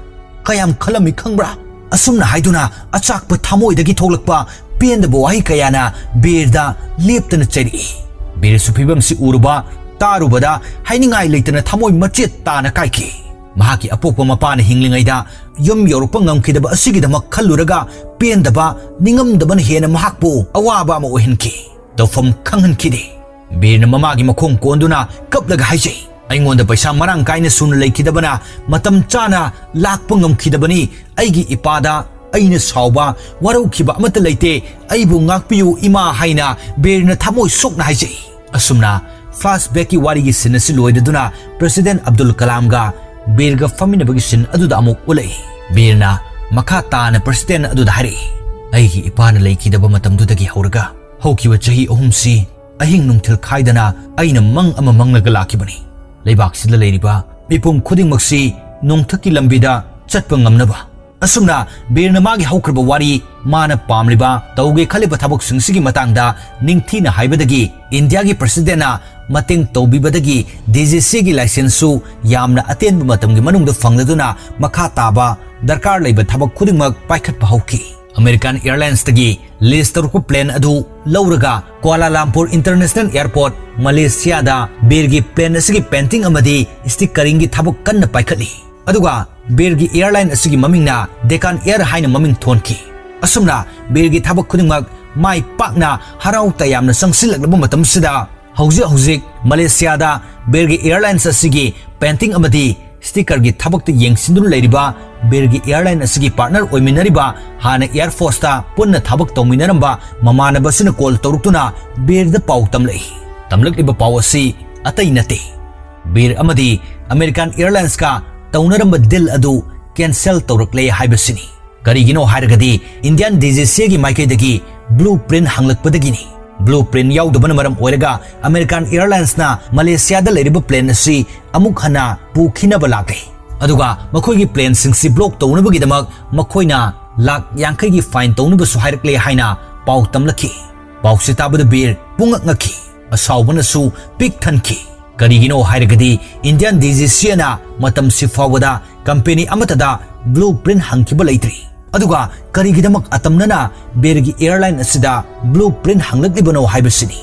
ꯀꯌꯥꯝ ꯈꯜꯂꯝꯃꯤ ꯈꯪꯕ꯭ꯔꯥ?" ꯑꯁꯨꯝꯅ ꯍꯥꯏꯗꯨꯅ ꯑꯆꯥꯛꯄ ꯊꯃꯣꯏꯗꯒꯤ ꯊꯣꯛꯂꯛꯄ ꯄꯦꯟꯗꯕ ꯋꯥꯍꯩ ꯀꯌꯥꯅ ꯕꯤꯔꯗ ꯂꯦꯞꯇꯅ ꯆꯩꯔꯛꯏ꯫ ꯕꯤꯔꯁꯨ ꯐꯤꯕꯝꯁꯤ ꯎꯔꯨꯕ, ꯇꯥꯔꯨꯕꯗ ꯍꯥꯏꯅꯤꯡꯉꯥꯏ ꯂꯩꯇꯅ ꯊꯃꯣꯏ ꯃꯆꯦꯠ ꯇꯥꯅ ꯀꯥꯏꯈꯤ꯫ ꯃꯍꯥꯛꯀꯤ ꯑꯄꯣꯛꯄ ꯃꯄꯥꯅ ꯍꯤꯡꯂꯤꯉꯩꯗ ꯌꯨꯝ ꯌꯧꯔꯛꯄ ꯉꯝꯈꯤꯗꯕ ꯑꯁꯤꯒꯤꯗꯃꯛ ꯈꯜꯂꯨꯔꯒ ꯄꯦꯟꯗꯕ, ꯅꯤꯡꯉꯝꯗꯕꯅ ꯍꯦꯟꯅ ꯃꯍꯥꯛꯄꯨ ꯑꯋꯥꯕ ꯑꯃ ꯑꯣꯏꯍꯟꯈꯤ꯫ ꯇꯧꯐꯝ ꯈꯪꯍꯟꯈꯤꯗꯦ꯫ ꯕꯤꯔꯅ ꯃꯃꯥꯒꯤ ꯃꯈꯣꯡ ꯀꯣꯟꯗꯨꯅ ꯀꯞꯂꯒ ꯍꯥꯏꯖꯩ, "ꯑꯩꯉꯣꯟꯗ ꯄꯩꯁꯥ ꯃꯔꯥꯡ ꯀꯥꯏꯅ ꯁꯨꯅ ꯂꯩꯈꯤꯗꯕꯅ ꯃꯇꯝ ꯆꯥꯅ ꯂꯥꯛꯄ ꯉꯝꯈꯤꯗꯕꯅꯤ꯫ ꯑꯩꯒꯤ ꯏꯄꯥꯗ ꯑꯩꯅ ꯁꯥꯎꯕ, ꯋꯥꯔꯧꯈꯤꯕ ꯑꯃꯠꯇ ꯂꯩꯇꯦ꯫ ꯑꯩꯕꯨ ꯉꯥꯛꯄꯤꯌꯨ ꯏꯃꯥ" ꯍꯥꯏꯅ ꯕꯤꯔꯅ ꯊꯃꯣꯏ ꯁꯣꯛꯅ ꯍꯥꯏꯖꯩ꯫ ꯑꯁꯨꯝꯅ flashbackꯀꯤ ꯋꯥꯔꯤꯒꯤ scene ꯑꯁꯤ ꯂꯣꯏꯔꯗꯨꯅ President ꯑꯕꯗꯨꯜ ꯀꯂꯥꯝꯒ ꯕꯤꯔꯒ ꯐꯝꯃꯤꯟꯅꯕꯒꯤ scene ꯑꯗꯨꯗ ꯑꯃꯨꯛ ꯎꯠꯂꯛꯏ꯫ ꯕꯤꯔꯅ ꯃꯈꯥ ꯇꯥꯅ President ꯑꯗꯨꯗ ꯍꯥꯏꯔꯛꯏ, "ꯑꯩꯒꯤ ꯏꯄꯥꯅ ꯂꯩꯈꯤꯗꯕ ꯃꯇꯝꯗꯨꯗꯒꯤ ꯍꯧꯔꯒ ꯍꯧꯈꯤꯕ ꯆꯍꯤ ꯑꯍꯨꯝꯁꯤ ꯑꯍꯤꯡ ꯅꯨꯡꯊꯤꯜ ꯈꯥꯏꯗꯅ ꯑꯩꯅ ꯃꯪ ꯑꯃ ꯃꯪꯂꯒ ꯂꯥꯛꯈꯤꯕꯅꯤ꯫ ꯂꯩꯕꯥꯛꯁꯤꯗ ꯂꯩꯔꯤꯕ ꯃꯤꯄꯨꯝ ꯈꯨꯗꯤꯡꯃꯛꯁꯤ ꯅꯣꯡꯊꯛꯀꯤ ꯂꯝꯕꯤꯗ ꯆꯠꯄ ꯉꯝꯅꯕ꯫ ꯑꯁꯨꯝꯅ ꯕꯤꯔꯅ ꯃꯥꯒꯤ ꯍꯧꯈ꯭ꯔꯕ ꯋꯥꯔꯤ, ꯃꯥꯅ ꯄꯥꯝꯂꯤꯕ, ꯇꯧꯒꯦ ꯈꯜꯂꯤꯕ ꯊꯕꯛꯁꯤꯡꯁꯤꯒꯤ ꯃꯇꯥꯡꯗ ꯅꯤꯡꯊꯤꯅ ꯍꯥꯏꯕꯗꯒꯤ ꯏꯟꯗꯤꯌꯥꯒꯤ Presidentꯅ ꯃꯇꯦꯡ ꯇꯧꯕꯤꯕꯗꯒꯤ DGCꯒꯤ licenseꯁꯨ ꯌꯥꯝꯅ ꯑꯇꯦꯟꯕ ꯃꯇꯝꯒꯤ ꯃꯅꯨꯡꯗ ꯐꯪꯂꯗꯨꯅ ꯃꯈꯥ ꯇꯥꯕ ꯗꯔꯀꯥꯔ ꯂꯩꯕ ꯊꯕꯛ ꯈꯨꯗꯤꯡꯃꯛ ꯄꯥꯏꯈꯠꯄ ꯍꯧꯈꯤ꯫ American Airlinesꯇꯒꯤ lease ꯇꯧꯔꯛꯄ plane ꯑꯗꯨ ꯂꯧꯔꯒ Kuala Lumpur International Airport, Malaysiaꯗ ꯕꯤꯔꯒꯤ plane ꯑꯁꯤꯒꯤ painting ꯑꯃꯗꯤ stickeringꯒꯤ ꯊꯕꯛ ꯀꯟꯅ ꯄꯥꯏꯈꯠꯂꯤ꯫ ꯑꯗꯨꯒ ꯕꯤꯔꯒꯤ airline ꯑꯁꯤꯒꯤ ꯃꯃꯤꯡꯅ Deccan Air ꯍꯥꯏꯅ ꯃꯃꯤꯡ ꯊꯣꯟꯈꯤ꯫ ꯑꯁꯨꯝꯅ ꯕꯤꯔꯒꯤ ꯊꯕꯛ ꯈꯨꯗꯤꯡꯃꯛ ꯃꯥꯏ ꯄꯥꯛꯅ ꯍꯔꯥꯎ ꯇꯌꯥꯝꯅ ꯆꯪꯁꯤꯜꯂꯛꯂꯕ ꯃꯇꯝꯁꯤꯗ, ꯍꯧꯖꯤꯛ ꯍꯧꯖꯤꯛ ꯃꯂꯦꯁꯤꯌꯥꯗ ꯕꯤꯔꯒꯤ airlines ꯑꯁꯤꯒꯤ painting ꯑꯃꯗꯤ stickerꯒꯤ ꯊꯕꯛꯇ ꯌꯦꯡꯁꯤꯟꯗꯨꯅ ꯂꯩꯔꯤꯕ ꯕꯤꯔꯒꯤ airline ꯑꯁꯤꯒꯤ partner ꯑꯣꯏꯃꯤꯟꯅꯔꯤꯕ, ꯍꯥꯟꯅ Air Forceꯇ ꯄꯨꯟꯅ ꯊꯕꯛ ꯇꯧꯃꯤꯟꯅꯔꯝꯕ ꯃꯃꯥꯟꯅꯕ ꯑꯁꯤꯅ call ꯇꯧꯔꯛꯇꯨꯅ ꯕꯤꯔꯗ ꯄꯥꯎ ꯇꯝꯂꯛꯏ꯫ ꯇꯝꯂꯛꯂꯤꯕ ꯄꯥꯎ ꯑꯁꯤ ꯑꯇꯩ ꯅꯠꯇꯦ, ꯕꯤꯔ ꯑꯃꯗꯤ American Airlinesꯀ ꯇꯧꯅꯔꯝꯕ deal ꯑꯗꯨ cancel ꯇꯧꯔꯛꯂꯦ ꯍꯥꯏꯕꯁꯤꯅꯤ꯫ ꯀꯔꯤꯒꯤꯅꯣ ꯍꯥꯏꯔꯒꯗꯤ Indian DGCAꯒꯤ ꯃꯥꯏꯀꯩꯗꯒꯤ blueprint ꯍꯪꯂꯛꯄꯗꯒꯤꯅꯤ꯫ Blueprint ꯌꯥꯎꯗꯕꯅ ꯃꯔꯝ ꯑꯣꯏꯔꯒ American Airlinesꯅ ꯃꯂꯦꯁꯤꯌꯥꯗ ꯂꯩꯔꯤꯕ plane ꯑꯁꯤ ꯑꯃꯨꯛ ꯍꯟꯅ ꯄꯨꯈꯤꯅꯕ ꯂꯥꯛꯂꯦ꯫ ꯑꯗꯨꯒ ꯃꯈꯣꯏꯒꯤ planeꯁꯤꯡꯁꯤ block ꯇꯧꯅꯕꯒꯤꯗꯃꯛ ꯃꯈꯣꯏꯅ ꯂꯥꯈ ꯌꯥꯡꯈꯩꯒꯤ fine ꯇꯧꯅꯕꯁꯨ ꯍꯥꯏꯔꯛꯂꯦ ꯍꯥꯏꯅ ꯄꯥꯎ ꯇꯝꯂꯛꯈꯤ꯫ ꯄꯥꯎꯁꯤ ꯇꯥꯕꯗ ꯕꯤꯔ ꯄꯨꯡꯉꯛ ꯉꯛꯈꯤ꯫ ꯑꯁꯥꯎꯕꯅꯁꯨ ꯄꯤꯛ ꯊꯟꯈꯤ꯫ ꯀꯔꯤꯒꯤꯅꯣ ꯍꯥꯏꯔꯒꯗꯤ Indian DGCAꯅ ꯃꯇꯝꯁꯤ ꯐꯥꯎꯕꯗ company ꯑꯃꯠꯇꯗ blueprint ꯍꯪꯈꯤꯕ ꯂꯩꯇ꯭ꯔꯤ꯫ ꯑꯗꯨꯒ ꯀꯔꯤꯒꯤꯗꯃꯛ ꯑꯇꯝꯅꯅ ꯕꯤꯔꯒꯤ airline ꯑꯁꯤꯗ blueprint ꯍꯪꯂꯛꯂꯤꯕꯅꯣ ꯍꯥꯏꯕꯁꯤꯅꯤ꯫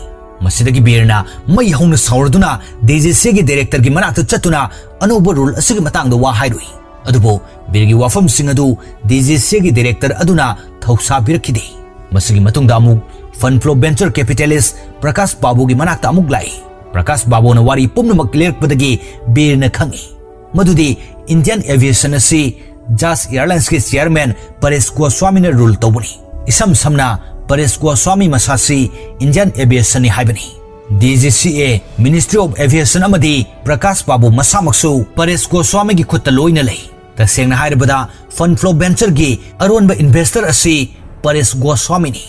ꯃꯁꯤꯗꯒꯤ ꯕꯤꯔꯅ ꯃꯩ ꯍꯧꯅ ꯁꯥꯎꯔꯗꯨꯅ DGCAꯒꯤ directorꯒꯤ ꯃꯅꯥꯛꯇ ꯆꯠꯇꯨꯅ ꯑꯅꯧꯕ rule ꯑꯁꯤꯒꯤ ꯃꯇꯥꯡꯗ ꯋꯥ ꯍꯥꯏꯔꯨꯏ꯫ ꯑꯗꯨꯕꯨ ꯕꯤꯔꯒꯤ ꯋꯥꯐꯝꯁꯤꯡ ꯑꯗꯨ DGCAꯒꯤ director ꯑꯗꯨꯅ ꯊꯧꯁꯥꯕꯤꯔꯛꯈꯤꯗꯦ꯫ ꯃꯁꯤꯒꯤ ꯃꯇꯨꯡꯗ ꯑꯃꯨꯛ fund flow venture capitalist Prakash ꯕꯥꯕꯨꯒꯤ ꯃꯅꯥꯛꯇ ꯑꯃꯨꯛ ꯂꯥꯛꯏ꯫ ꯄ꯭ꯔꯀꯥꯁ ꯕꯥꯕꯨꯅ ꯋꯥꯔꯤ ꯄꯨꯝꯅꯃꯛ ꯂꯤꯔꯛꯄꯗꯒꯤ ꯕꯤꯔꯅ ꯈꯪꯏ ꯃꯗꯨꯗꯤ Indian Aviation ꯑꯁꯤ Jazz Airlinesꯀꯤ chairman ꯄꯔꯦꯁ ꯒꯣꯁ꯭ꯋꯥꯃꯤꯅ rule ꯇꯧꯕꯅꯤ꯫ ꯏꯁꯝ ꯁꯝꯅ ꯄꯔꯦꯁ ꯒꯣꯁ꯭ꯋꯥꯃꯤ ꯃꯁꯥꯁꯤ Indian Aviationꯅꯤ ꯍꯥꯏꯕꯅꯤ꯫ DGCA, Ministry of Aviation ꯑꯃꯗꯤ ꯄ꯭ꯔꯀꯥꯁ ꯕꯥꯕꯨ ꯃꯁꯥꯃꯛꯁꯨ ꯄꯔꯦꯁ ꯒꯣꯁ꯭ꯋꯥꯃꯤꯒꯤ ꯈꯨꯠꯇ ꯂꯣꯏꯅ ꯂꯩ꯫ ꯇꯁꯦꯡꯅ ꯍꯥꯏꯔꯕꯗ fund flow ventureꯒꯤ ꯑꯔꯣꯟꯕ investor ꯑꯁꯤ ꯄꯔꯦꯁ ꯒꯣꯁ꯭ꯋꯥꯃꯤꯅꯤ꯫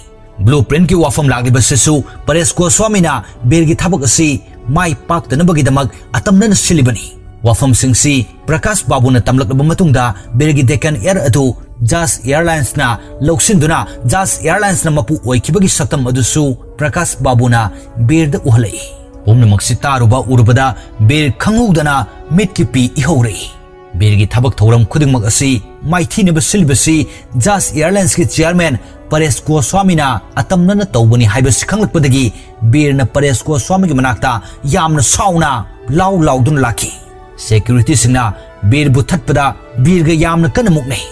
Blueprintꯀꯤ ꯋꯥꯐꯝ ꯂꯥꯛꯂꯤꯕꯁꯤꯁꯨ ꯄꯔꯦꯁ ꯒꯣꯁ꯭ꯋꯥꯃꯤꯅ ꯕꯤꯔꯒꯤ ꯊꯕꯛ ꯑꯁꯤ ꯃꯥꯏ ꯄꯥꯛꯇꯅꯕꯒꯤꯗꯃꯛ ꯑꯇꯝꯅꯅ ꯁꯤꯜꯂꯤꯕꯅꯤ꯫ ꯋꯥꯐꯝꯁꯤꯡꯁꯤ ꯄ꯭ꯔꯀꯥꯁ ꯕꯥꯕꯨꯅ ꯇꯝꯂꯛꯂꯕ ꯃꯇꯨꯡꯗ ꯕꯤꯔꯒꯤ Deccan Air ꯑꯗꯨ Jazz Airlinesꯅ ꯂꯧꯁꯤꯟꯗꯨꯅ Jazz Airlinesꯅ ꯃꯄꯨ ꯑꯣꯏꯈꯤꯕꯒꯤ ꯁꯛꯇꯝ ꯑꯗꯨꯁꯨ ꯄ꯭ꯔꯀꯥꯁ ꯕꯥꯕꯨꯅ ꯕꯤꯔꯗ ꯎꯍꯜꯂꯛꯏ꯫ ꯄꯨꯝꯅꯃꯛꯁꯤ ꯇꯥꯔꯨꯕ ꯎꯔꯨꯕꯗ ꯕꯤꯔ ꯈꯪꯍꯧꯗꯅ ꯃꯤꯠꯀꯤ ꯄꯤ ꯏꯍꯧꯔꯛꯏ꯫ ꯕꯤꯔꯒꯤ ꯊꯕꯛ ꯊꯧꯔꯝ ꯈꯨꯗꯤꯡꯃꯛ ꯑꯁꯤ ꯃꯥꯏꯊꯤꯅꯕ ꯁꯤꯜꯂꯤꯕꯁꯤ Jazz Airlinesꯀꯤ chairman ꯄꯔꯦꯁ ꯒꯣꯁ꯭ꯋꯥꯃꯤꯅ ꯑꯇꯝꯅꯅ ꯇꯧꯕꯅꯤ ꯍꯥꯏꯕꯁꯤ ꯈꯪꯂꯛꯄꯗꯒꯤ ꯕꯤꯔꯅ ꯄꯔꯦꯁ ꯒꯣꯁ꯭ꯋꯥꯃꯤꯒꯤ ꯃꯅꯥꯛꯇ ꯌꯥꯝꯅ ꯁꯥꯎꯅ ꯂꯥꯎ ꯂꯥꯎꯗꯨꯅ ꯂꯥꯛꯈꯤ꯫ Securityꯁꯤꯡꯅ ꯕꯤꯔꯕꯨ ꯊꯠꯄꯗ ꯕꯤꯔꯒ ꯌꯥꯝꯅ ꯀꯟꯅ ꯃꯨꯛꯅꯩ꯫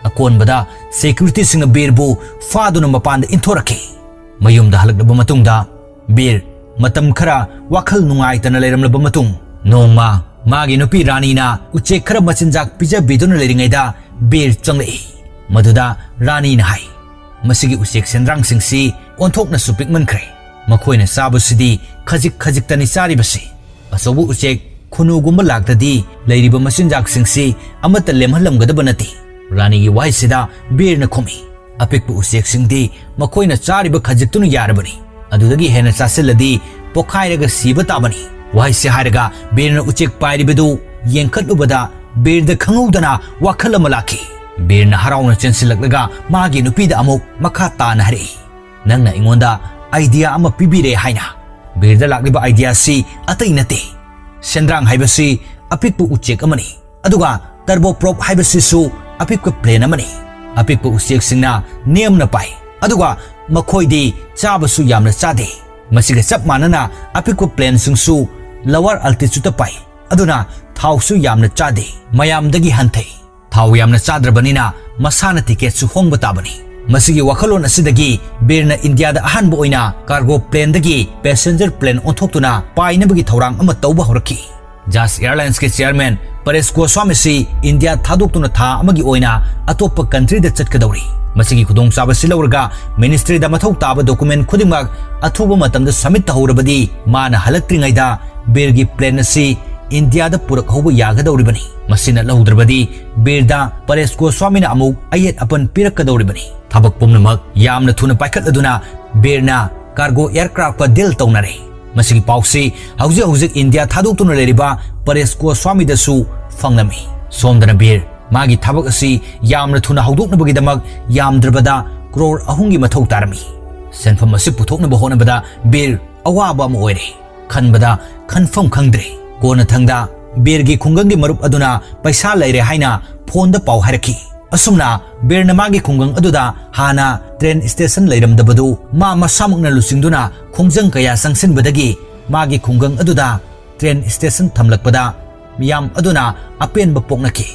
ꯑꯀꯣꯟꯕꯗ securityꯁꯤꯡꯅ ꯕꯤꯔꯕꯨ ꯐꯥꯗꯨꯅ ꯃꯄꯥꯟꯗ ꯏꯟꯊꯣꯔꯛꯈꯤ꯫ ꯃꯌꯨꯝꯗ ꯍꯜꯂꯛꯂꯕ ꯃꯇꯨꯡꯗ ꯕꯤꯔ ꯃꯇꯝ ꯈꯔ ꯋꯥꯈꯜ ꯅꯨꯡꯉꯥꯏꯇꯅ ꯂꯩꯔꯝꯂꯕ ꯃꯇꯨꯡ, ꯅꯣꯡꯃ ꯃꯥꯒꯤ ꯅꯨꯄꯤ ꯔꯥꯅꯤꯅ ꯎꯆꯦꯛ ꯈꯔ ꯃꯆꯤꯟꯖꯥꯛ ꯄꯤꯖꯕꯤꯗꯨꯅ ꯂꯩꯔꯤꯉꯩꯗ ꯕꯤꯔ ꯆꯪꯂꯛꯏ꯫ ꯃꯗꯨꯗ ꯔꯥꯅꯤꯅ ꯍꯥꯏ, "ꯃꯁꯤꯒꯤ ꯎꯆꯦꯛ ꯁꯦꯟꯗ꯭ꯔꯥꯡꯁꯤꯡꯁꯤ ꯑꯣꯟꯊꯣꯛꯅꯁꯨ ꯄꯤꯛꯃꯟꯈ꯭ꯔꯦ꯫ ꯃꯈꯣꯏꯅ ꯆꯥꯕꯁꯤꯗꯤ ꯈꯖꯤꯛ ꯈꯖꯤꯛꯇꯅꯤ ꯆꯥꯔꯤꯕꯁꯤ꯫ ꯑꯆꯧꯕ ꯎꯆꯦꯛ ꯈꯨꯅꯨꯒꯨꯝꯕ ꯂꯥꯛꯇꯗꯤ ꯂꯩꯔꯤꯕ ꯃꯆꯤꯟꯖꯥꯛꯁꯤꯡꯁꯤ ꯑꯃꯠꯇ ꯂꯦꯝꯍꯜꯂꯝꯒꯗꯕ ꯅꯠꯇꯦ"꯫ ꯔꯥꯅꯤꯒꯤ ꯋꯥꯍꯩꯁꯤꯗ ꯕꯤꯔꯅ ꯈꯨꯝꯃꯤ, "ꯑꯄꯤꯛꯄ ꯎꯆꯦꯛꯁꯤꯡꯗꯤ ꯃꯈꯣꯏꯅ ꯆꯥꯔꯤꯕ ꯈꯖꯤꯛꯇꯨꯅ ꯌꯥꯔꯕꯅꯤ꯫ ꯑꯗꯨꯗꯒꯤ ꯍꯦꯟꯅ ꯆꯥꯁꯤꯜꯂꯗꯤ ꯄꯣꯈꯥꯏꯔꯒ ꯁꯤꯕ ꯇꯥꯕꯅꯤ"꯫ ꯋꯥꯍꯩꯁꯤ ꯍꯥꯏꯔꯒ ꯕꯤꯔꯅ ꯎꯆꯦꯛ ꯄꯥꯏꯔꯤꯕꯗꯨ ꯌꯦꯡꯈꯠꯂꯨꯕꯗ ꯕꯤꯔꯗ ꯈꯪꯍꯧꯗꯅ ꯋꯥꯈꯜ ꯑꯃ ꯂꯥꯛꯈꯤ꯫ ꯕꯤꯔꯅ ꯍꯔꯥꯎꯅ ꯆꯦꯟꯁꯤꯜꯂꯛꯂꯒ ꯃꯥꯒꯤ ꯅꯨꯄꯤꯗ ꯑꯃꯨꯛ ꯃꯈꯥ ꯇꯥꯅ ꯍꯥꯏꯔꯛꯏ, "ꯅꯪꯅ ꯑꯩꯉꯣꯟꯗ idea ꯑꯃ ꯄꯤꯕꯤꯔꯦ ꯍꯥꯏꯅ꯫ ꯕꯤꯔꯗ ꯂꯥꯛꯂꯤꯕ ideaꯁꯤ ꯑꯇꯩ ꯅꯠꯇꯦ꯫ ꯁꯦꯟꯗ꯭ꯔꯥꯡ ꯍꯥꯏꯕꯁꯤ ꯑꯄꯤꯛꯄ ꯎꯆꯦꯛ ꯑꯃꯅꯤ꯫ ꯑꯗꯨꯒ turboprop ꯍꯥꯏꯕꯁꯤꯁꯨ ꯑꯄꯤꯛꯄ plane ꯑꯃꯅꯤ꯫ ꯑꯄꯤꯛꯄ ꯎꯆꯦꯛꯁꯤꯡꯅ ꯅꯦꯝꯅ ꯄꯥꯏ, ꯑꯗꯨꯒ ꯃꯈꯣꯏꯗꯤ ꯆꯥꯕꯁꯨ ꯌꯥꯝꯅ ꯆꯥꯗꯦ꯫ ꯃꯁꯤꯒ ꯆꯞ ꯃꯥꯟꯅꯅ ꯑꯄꯤꯛꯄ planeꯁꯤꯡꯁꯨ lower altitudeꯇ ꯄꯥꯏ, ꯑꯗꯨꯅ ꯊꯥꯎꯁꯨ ꯌꯥꯝꯅ ꯆꯥꯗꯦ, ꯃꯌꯥꯝꯗꯒꯤ ꯍꯟꯊꯩ꯫ ꯊꯥꯎ ꯌꯥꯝꯅ ꯆꯥꯗ꯭ꯔꯕꯅꯤꯅ ꯃꯁꯥꯅ ticketꯁꯨ ꯍꯣꯡꯕ ꯇꯥꯕꯅꯤ"꯫ ꯃꯁꯤꯒꯤ ꯋꯥꯈꯜꯂꯣꯟ ꯑꯁꯤꯗꯒꯤ ꯕꯤꯔꯅ ꯏꯟꯗꯤꯌꯥꯗ ꯑꯍꯥꯟꯕ ꯑꯣꯏꯅ cargo planeꯗꯒꯤ passenger plane ꯑꯣꯟꯊꯣꯛꯇꯨꯅ ꯄꯥꯏꯅꯕꯒꯤ ꯊꯧꯔꯥꯡ ꯑꯃ ꯇꯧꯕ ꯍꯧꯔꯛꯈꯤ꯫ Jazz Airlinesꯀꯤ chairman ꯄꯔꯦꯁ ꯒꯣꯁ꯭ꯋꯥꯃꯤꯁꯤ ꯏꯟꯗꯤꯌꯥ ꯊꯥꯗꯣꯛꯇꯨꯅ ꯊꯥ ꯑꯃꯒꯤ ꯑꯣꯏꯅ ꯑꯇꯣꯞꯄ countryꯗ ꯆꯠꯀꯗꯧꯔꯤ꯫ ꯃꯁꯤꯒꯤ ꯈꯨꯗꯣꯡꯆꯥꯕꯁꯤ ꯂꯧꯔꯒ ministryꯗ ꯃꯊꯧ ꯇꯥꯕ document ꯈꯨꯗꯤꯡꯃꯛ ꯑꯊꯨꯕ ꯃꯇꯝꯗ submit ꯇꯧꯍꯧꯔꯕꯗꯤ ꯃꯥꯅ ꯍꯜꯂꯛꯇ꯭ꯔꯤꯉꯩꯗ ꯕꯤꯔꯒꯤ plane ꯑꯁꯤ ꯏꯟꯗꯤꯌꯥꯗ ꯄꯨꯔꯛꯍꯧꯕ ꯌꯥꯒꯗꯧꯔꯤꯕꯅꯤ꯫ ꯃꯁꯤ ꯅꯠꯍꯧꯗ꯭ꯔꯕꯗꯤ ꯕꯤꯔꯗ ꯄꯔꯦꯁ ꯒꯣꯁ꯭ꯋꯥꯃꯤꯅ ꯑꯃꯨꯛ ꯑꯌꯦꯠ ꯑꯄꯟ ꯄꯤꯔꯛꯀꯗꯧꯔꯤꯕꯅꯤ꯫ ꯊꯕꯛ ꯄꯨꯝꯅꯃꯛ ꯌꯥꯝꯅ ꯊꯨꯅ ꯄꯥꯏꯈꯠꯂꯗꯨꯅ ꯕꯤꯔꯅ cargo aircraftꯀ deal ꯇꯧꯅꯔꯦ꯫ ꯃꯁꯤꯒꯤ ꯄꯥꯎꯁꯤ ꯍꯧꯖꯤꯛ ꯍꯧꯖꯤꯛ ꯏꯟꯗꯤꯌꯥ ꯊꯥꯗꯣꯛꯇꯨꯅ ꯂꯩꯔꯤꯕ ꯄꯔꯦꯁ ꯒꯣꯁ꯭ꯋꯥꯃꯤꯗꯁꯨ ꯐꯪꯂꯝꯃꯤ꯫ ꯁꯣꯝꯗꯅ ꯕꯤꯔ ꯃꯥꯒꯤ ꯊꯕꯛ ꯑꯁꯤ ꯌꯥꯝꯅ ꯊꯨꯅ ꯍꯧꯗꯣꯛꯅꯕꯒꯤꯗꯃꯛ ꯌꯥꯝꯗ꯭ꯔꯕꯗ ꯀ꯭ꯔꯣꯔ ꯑꯍꯨꯝꯒꯤ ꯃꯊꯧ ꯇꯥꯔꯝꯃꯤ꯫ ꯁꯦꯟꯐꯝ ꯑꯁꯤ ꯄꯨꯊꯣꯛꯅꯕ ꯍꯣꯠꯅꯕꯗ ꯕꯤꯔ ꯑꯋꯥꯕ ꯑꯃ ꯑꯣꯏꯔꯦ꯫ ꯈꯟꯕꯗ ꯈꯟꯐꯝ ꯈꯪꯗ꯭ꯔꯦ꯫ ꯀꯣꯟꯅꯊꯪꯗ ꯕꯤꯔꯒꯤ ꯈꯨꯡꯒꯪꯒꯤ ꯃꯔꯨꯞ ꯑꯗꯨꯅ ꯄꯩꯁꯥ ꯂꯩꯔꯦ ꯍꯥꯏꯅ phoneꯗ ꯄꯥꯎ ꯍꯥꯏꯔꯛꯈꯤ꯫ ꯑꯁꯨꯝꯅ ꯕꯤꯔꯅ ꯃꯥꯒꯤ ꯈꯨꯡꯒꯪ ꯑꯗꯨꯗ ꯍꯥꯟꯅ train station ꯂꯩꯔꯝꯗꯕꯗꯨ ꯃꯥ ꯃꯁꯥꯃꯛꯅ ꯂꯨꯆꯤꯡꯗꯨꯅ ꯈꯣꯡꯖꯪ ꯀꯌꯥ ꯆꯪꯁꯤꯟꯕꯗꯒꯤ ꯃꯥꯒꯤ ꯈꯨꯡꯒꯪ ꯑꯗꯨꯗ train station ꯊꯝꯂꯛꯄꯗ ꯃꯤꯌꯥꯝ ꯑꯗꯨꯅ ꯑꯄꯦꯟꯕ ꯄꯣꯛꯅꯈꯤ꯫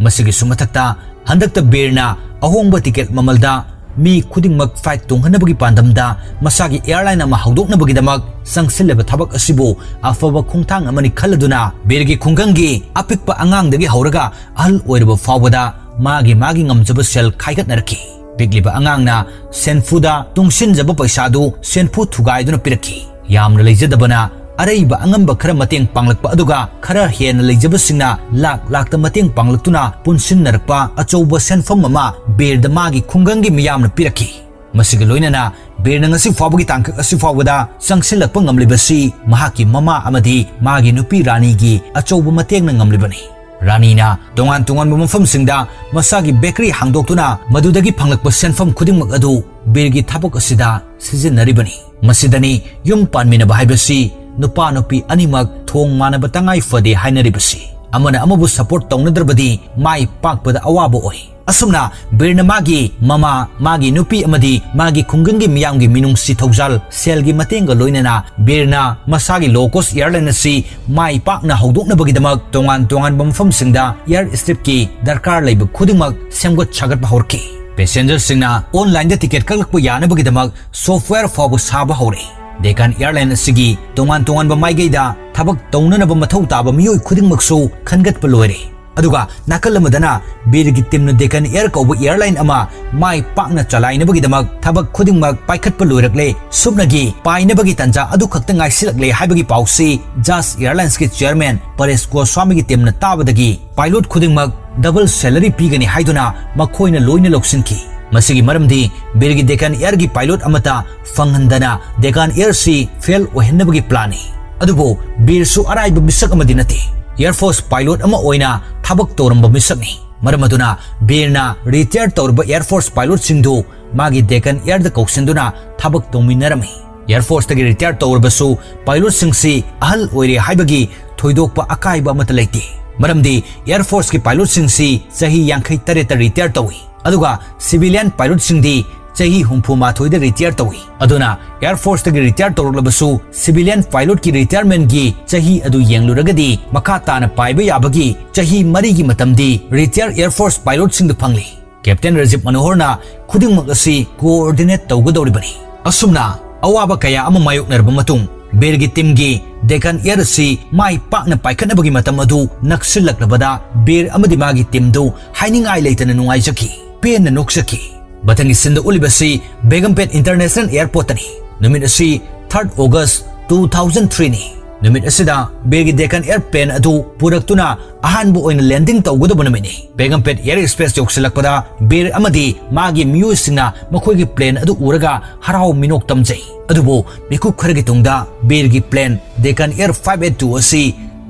ꯃꯁꯤꯒꯤꯁꯨ ꯃꯊꯛꯇ ꯍꯟꯗꯛꯇ ꯕꯤꯔꯅ ꯑꯍꯣꯡꯕ ticket ꯃꯃꯜꯗ ꯃꯤ ꯈꯨꯗꯤꯡꯃꯛ flight ꯇꯣꯡꯍꯟꯅꯕꯒꯤ ꯄꯥꯟꯗꯝꯗ ꯃꯁꯥꯒꯤ airline ꯑꯃ ꯍꯧꯗꯣꯛꯅꯕꯒꯤꯗꯃꯛ ꯆꯪꯁꯤꯜꯂꯤꯕ ꯊꯕꯛ ꯑꯁꯤꯕꯨ ꯑꯐꯕ ꯈꯣꯡꯊꯥꯡ ꯑꯃꯅꯤ ꯈꯜꯂꯗꯨꯅ ꯕꯤꯔꯒꯤ ꯈꯨꯡꯒꯪꯒꯤ ꯑꯄꯤꯛꯄ ꯑꯉꯥꯡꯗꯒꯤ ꯍꯧꯔꯒ ꯑꯍꯜ ꯑꯣꯏꯔꯕ ꯐꯥꯎꯕꯗ ꯃꯥꯒꯤ ꯃꯥꯒꯤ ꯉꯝꯖꯕ ꯁꯦꯜ ꯈꯥꯏꯒꯠꯅꯔꯛꯈꯤ꯫ ꯄꯤꯛꯂꯤꯕ ꯑꯉꯥꯡꯅ ꯁꯦꯟꯐꯨꯗ ꯇꯨꯡꯁꯤꯟꯖꯕ ꯄꯩꯁꯥꯗꯨ ꯁꯦꯟꯐꯨ ꯊꯨꯒꯥꯏꯗꯨꯅ ꯄꯤꯔꯛꯈꯤ꯫ ꯌꯥꯝꯅ ꯂꯩꯖꯗꯕꯅ ꯑꯔꯩꯕ ꯑꯉꯝꯕ ꯈꯔ ꯃꯇꯦꯡ ꯄꯥꯡꯂꯛꯄ ꯑꯗꯨꯒ ꯈꯔ ꯍꯦꯟꯅ ꯂꯩꯖꯕꯁꯤꯡꯅ ꯂꯥꯛ ꯂꯥꯛꯇ ꯃꯇꯦꯡ ꯄꯥꯡꯂꯛꯇꯨꯅ ꯄꯨꯟꯁꯤꯟꯅꯔꯛꯄ ꯑꯆꯧꯕ ꯁꯦꯟꯐꯝ ꯑꯃ ꯕꯤꯔꯗ ꯃꯥꯒꯤ ꯈꯨꯡꯒꯪꯒꯤ ꯃꯤꯌꯥꯝꯅ ꯄꯤꯔꯛꯈꯤ꯫ ꯃꯁꯤꯒ ꯂꯣꯏꯅꯅ ꯕꯤꯔꯅ ꯉꯁꯤ ꯐꯥꯎꯕꯒꯤ ꯇꯥꯡꯀꯛ ꯑꯁꯤ ꯐꯥꯎꯕꯗ ꯆꯪꯁꯤꯜꯂꯛꯄ ꯉꯝꯂꯤꯕꯁꯤ ꯃꯍꯥꯛꯀꯤ ꯃꯃꯥ ꯑꯃꯗꯤ ꯃꯥꯒꯤ ꯅꯨꯄꯤ ꯔꯥꯅꯤꯒꯤ ꯑꯆꯧꯕ ꯃꯇꯦꯡꯅ ꯉꯝꯂꯤꯕꯅꯤ꯫ ꯔꯥꯅꯤꯅ ꯇꯣꯉꯥꯟ ꯇꯣꯉꯥꯟꯕ ꯃꯐꯝꯁꯤꯡꯗ ꯃꯁꯥꯒꯤ bakery ꯍꯥꯡꯗꯣꯛꯇꯨꯅ ꯃꯗꯨꯗꯒꯤ ꯐꯪꯂꯛꯄ ꯁꯦꯟꯐꯝ ꯈꯨꯗꯤꯡꯃꯛ ꯑꯗꯨ ꯕꯤꯔꯒꯤ ꯊꯕꯛ ꯑꯁꯤꯗ ꯁꯤꯖꯤꯟꯅꯔꯤꯕꯅꯤ꯫ ꯃꯁꯤꯗꯅꯤ ꯌꯨꯝ ꯄꯥꯟꯃꯤꯟꯅꯕ ꯍꯥꯏꯕꯁꯤ ꯅꯨꯄꯥ ꯅꯨꯄꯤ ꯑꯅꯤꯃꯛ ꯊꯣꯡ ꯃꯥꯟꯅꯕ ꯇꯉꯥꯏ ꯐꯗꯦ ꯍꯥꯏꯅꯔꯤꯕꯁꯤ꯫ ꯑꯃꯅ ꯑꯃꯕꯨ support ꯇꯧꯅꯗ꯭ꯔꯕꯗꯤ ꯃꯥꯏ ꯄꯥꯛꯄꯗ ꯑꯋꯥꯕ ꯑꯣꯏ꯫ ꯑꯁꯨꯝꯅ ꯕꯤꯔꯅ ꯃꯥꯒꯤ ꯃꯃꯥ, ꯃꯥꯒꯤ ꯅꯨꯄꯤ ꯑꯃꯗꯤ ꯃꯥꯒꯤ ꯈꯨꯡꯒꯪꯒꯤ ꯃꯤꯌꯥꯝꯒꯤ ꯃꯤꯅꯨꯡꯁꯤ ꯊꯧꯖꯥꯜ, ꯁꯦꯜꯒꯤ ꯃꯇꯦꯡꯒ ꯂꯣꯏꯅꯅ ꯕꯤꯔꯅ ꯃꯁꯥꯒꯤ low cost airline ꯑꯁꯤ ꯃꯥꯏ ꯄꯥꯛꯅ ꯍꯧꯗꯣꯛꯅꯕꯒꯤꯗꯃꯛ ꯇꯣꯉꯥꯟ ꯇꯣꯉꯥꯟꯕ ꯃꯐꯝꯁꯤꯡꯗ air stripꯀꯤ ꯗꯔꯀꯥꯔ ꯂꯩꯕ ꯈꯨꯗꯤꯡꯃꯛ ꯁꯦꯝꯒꯠ ꯁꯥꯒꯠꯄ ꯍꯧꯔꯛꯈꯤ꯫ Passengerꯁꯤꯡꯅ onlineꯗ ticket ꯀꯛꯂꯛꯄ ꯌꯥꯅꯕꯒꯤꯗꯃꯛ software ꯐꯥꯎꯕ ꯁꯥꯕ ꯍꯧꯔꯛꯏ꯫ Deccan Airline ꯑꯁꯤꯒꯤ ꯇꯣꯉꯥꯟ ꯇꯣꯉꯥꯟꯕ ꯃꯥꯏꯀꯩꯗ ꯊꯕꯛ ꯇꯧꯅꯅꯕ ꯃꯊꯧ ꯇꯥꯕ ꯃꯤꯑꯣꯏ ꯈꯨꯗꯤꯡꯃꯛꯁꯨ ꯈꯟꯒꯠꯄ ꯂꯣꯏꯔꯦ꯫ ꯑꯗꯨꯒ ꯅꯥꯀꯜ ꯑꯃꯗꯅ ꯕꯤꯔꯒꯤ teamꯅ Deccan Air ꯀꯧꯕ airline ꯑꯃ ꯃꯥꯏ ꯄꯥꯛꯅ ꯆꯂꯥꯏꯅꯕꯒꯤꯗꯃꯛ ꯊꯕꯛ ꯈꯨꯗꯤꯡꯃꯛ ꯄꯥꯏꯈꯠꯄ ꯂꯣꯏꯔꯛꯂꯦ꯫ ꯁꯨꯞꯅꯒꯤ ꯄꯥꯏꯅꯕꯒꯤ ꯇꯥꯟꯖꯥ ꯑꯗꯨꯈꯛꯇ ꯉꯥꯏꯁꯤꯜꯂꯛꯂꯦ ꯍꯥꯏꯕꯒꯤ ꯄꯥꯎꯁꯤ Jazz Airlinesꯀꯤ chairman ꯄꯔꯦꯁ ꯒꯣꯁ꯭ꯋꯥꯃꯤꯒꯤ teamꯅ ꯇꯥꯕꯗꯒꯤ pilot ꯈꯨꯗꯤꯡꯃꯛ double salary ꯄꯤꯒꯅꯤ ꯍꯥꯏꯗꯨꯅ ꯃꯈꯣꯏꯅ ꯂꯣꯏꯅ ꯂꯧꯁꯤꯟꯈꯤ꯫ ꯃꯁꯤꯒꯤ ꯃꯔꯝꯗꯤ ꯕꯤꯔꯒꯤ Deccan Airꯒꯤ pilot ꯑꯃꯠꯇ ꯐꯪꯍꯟꯗꯅ Deccan Airꯁꯤ fail ꯑꯣꯏꯍꯟꯅꯕꯒꯤ planꯅꯤ꯫ ꯑꯗꯨꯕꯨ ꯕꯤꯔꯁꯨ ꯑꯔꯥꯏꯕ ꯃꯤꯁꯛ ꯑꯃꯗꯤ ꯅꯠꯇꯦ꯫ Air Force pilot ꯑꯃ ꯑꯣꯏꯅ ꯊꯕꯛ ꯇꯧꯔꯝꯕ ꯃꯤꯁꯛꯅꯤ꯫ ꯃꯔꯝ ꯑꯗꯨꯅ ꯕꯤꯔꯅ retire ꯇꯧꯔꯕ Air Force pilotꯁꯤꯡꯗꯨ ꯃꯥꯒꯤ Deccan Airꯗ ꯀꯧꯁꯤꯟꯗꯨꯅ ꯊꯕꯛ ꯇꯧꯃꯤꯟꯅꯔꯝꯃꯤ꯫ Air Forceꯇꯒꯤ retire ꯇꯧꯔꯕꯁꯨ pilotꯁꯤꯡꯁꯤ ꯑꯍꯜ ꯑꯣꯏꯔꯦ ꯍꯥꯏꯕꯒꯤ ꯊꯣꯏꯗꯣꯛꯄ ꯑꯀꯥꯏꯕ ꯑꯃꯠꯇ ꯂꯩꯇꯦ꯫ ꯃꯔꯝꯗꯤ Air Forceꯀꯤ pilotꯁꯤꯡꯁꯤ ꯆꯍꯤ ꯌꯥꯡꯈꯩ ꯇꯔꯦꯠꯇ retire ꯇꯧꯏ꯫ ꯑꯗꯨꯒ civilian pilotꯁꯤꯡꯗꯤ ꯆꯍꯤ ꯍꯨꯝꯐꯨ ꯃꯥꯊꯣꯏꯗ retire ꯇꯧꯏ꯫ ꯑꯗꯨꯅ Air Forceꯇꯒꯤ retire ꯇꯧꯔꯛꯂꯕꯁꯨ civilian pilotꯀꯤ retirementꯀꯤ ꯆꯍꯤ ꯑꯗꯨ ꯌꯦꯡꯂꯨꯔꯒꯗꯤ ꯃꯈꯥ ꯇꯥꯅ ꯄꯥꯏꯕ ꯌꯥꯕꯒꯤ ꯆꯍꯤ ꯃꯔꯤꯒꯤ ꯃꯇꯝꯗꯤ retire Air Force pilotꯁꯤꯡꯗ ꯐꯪꯂꯤ꯫ ꯀꯦꯞꯇꯦꯟ ꯔꯖꯤꯕ ꯃꯅꯣꯍꯔꯅ ꯈꯨꯗꯤꯡꯃꯛ ꯑꯁꯤ ꯀꯣꯑꯣꯔꯗꯤꯅꯦꯠ ꯇꯧꯒꯗꯧꯔꯤꯕꯅꯤ꯫ ꯑꯁꯨꯝꯅ ꯑꯋꯥꯕ ꯀꯌꯥ ꯑꯃ ꯃꯥꯌꯣꯛꯅꯔꯕ ꯃꯇꯨꯡ ꯕꯤꯔꯒꯤ ꯇꯤꯝꯒꯤ ꯗꯦꯀꯥꯟ ꯑꯦꯌꯔ ꯑꯁꯤ ꯃꯥꯏ ꯄꯥꯛꯅ ꯄꯥꯏꯈꯠꯅꯕꯒꯤ ꯃꯇꯝ ꯑꯗꯨ ꯅꯛꯁꯤꯜꯂꯛꯂꯕꯗ ꯕꯤꯔ ꯑꯃꯗꯤ ꯃꯥꯒꯤ ꯇꯤꯝꯗꯨ ꯍꯥꯏꯅꯤꯡꯉꯥꯏ ꯂꯩꯇꯅ ꯅꯨꯡꯉꯥꯏꯖꯈꯤ, ꯄꯦꯟꯅ ꯅꯣꯛꯆꯈꯤ꯫ ꯃꯊꯪꯒꯤ ꯁꯤꯟꯗ ꯎꯠꯂꯤꯕꯁꯤ ꯕꯦꯒꯝꯄꯦꯠ ꯏꯟꯇꯔꯅꯦꯁꯅꯦꯜ ꯑꯦꯌꯔꯄꯣꯔꯠꯇꯅꯤ꯫ ꯅꯨꯃꯤꯠ ꯑꯁꯤ third August two thousand three ꯅꯤ꯫ ꯅꯨꯃꯤꯠ ꯑꯁꯤꯗ ꯕꯤꯔꯒꯤ ꯗꯦꯀꯥꯟ ꯑꯦꯌꯔ ꯄ꯭ꯂꯦꯟ ꯑꯗꯨ ꯄꯨꯔꯛꯇꯨꯅ ꯑꯍꯥꯟꯕ ꯑꯣꯏꯅ ꯂꯦꯟꯗꯤꯡ ꯇꯧꯒꯗꯕ ꯅꯨꯃꯤꯠꯅꯤ꯫ ꯕꯦꯒꯝꯄꯦꯠ ꯑꯦꯌꯔ ꯁ꯭ꯄꯦꯁ ꯌꯧꯁꯤꯜꯂꯛꯄꯗ ꯕꯤꯔ ꯑꯃꯗꯤ ꯃꯥꯒꯤ ꯃꯤꯑꯣꯏꯁꯤꯡꯅ ꯃꯈꯣꯏꯒꯤ ꯄ꯭ꯂꯦꯟ ꯑꯗꯨ ꯎꯔꯒ ꯍꯔꯥꯎ ꯃꯤꯅꯣꯛ ꯇꯝꯖꯩ꯫ ꯑꯗꯨꯕꯨ ꯃꯤꯀꯨꯞ ꯈꯔꯒꯤ ꯇꯨꯡꯗ ꯕꯤꯔꯒꯤ plane Deccan air five eight two ꯑꯁꯤ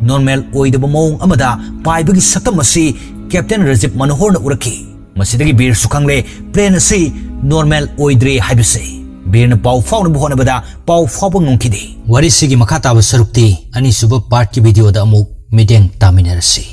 ꯅꯣꯔꯃꯦꯜ ꯑꯣꯏꯗꯕ ꯃꯑꯣꯡ ꯑꯃꯗ ꯄꯥꯏꯕꯒꯤ ꯁꯛꯇꯝ ꯑꯁꯤ ꯀꯦꯞꯇꯦꯟ ꯔꯖꯤꯕ ꯃꯅꯣꯍꯔꯅ ꯎꯔꯛꯈꯤ꯫ ꯃꯁꯤꯗꯒꯤ ꯕꯤꯔꯁꯨ ꯈꯪꯂꯦ ꯄ꯭ꯂꯦꯟ ꯑꯁꯤ ꯅꯣꯔꯃꯦꯜ ꯑꯣꯏꯗ꯭ꯔꯦ ꯍꯥꯏꯕꯁꯦ꯫ ꯕꯤꯔꯅ ꯄꯥꯎ ꯐꯥꯎꯅꯕ ꯍꯣꯠꯅꯕꯗ ꯄꯥꯎ ꯐꯥꯎꯕ ꯉꯝꯈꯤꯗꯦ꯫ ꯋꯥꯔꯤꯁꯤꯒꯤ ꯃꯈꯥ ꯇꯥꯕ ꯁꯔꯨꯛꯇꯤ ꯑꯅꯤꯁꯨꯕ ꯄꯥꯔꯠꯀꯤ ꯚꯤꯗꯤꯑꯣꯗ ꯑꯃꯨꯛ ꯃꯤꯠꯌꯦꯡ ꯇꯥꯃꯤꯟꯅꯔꯁꯤ꯫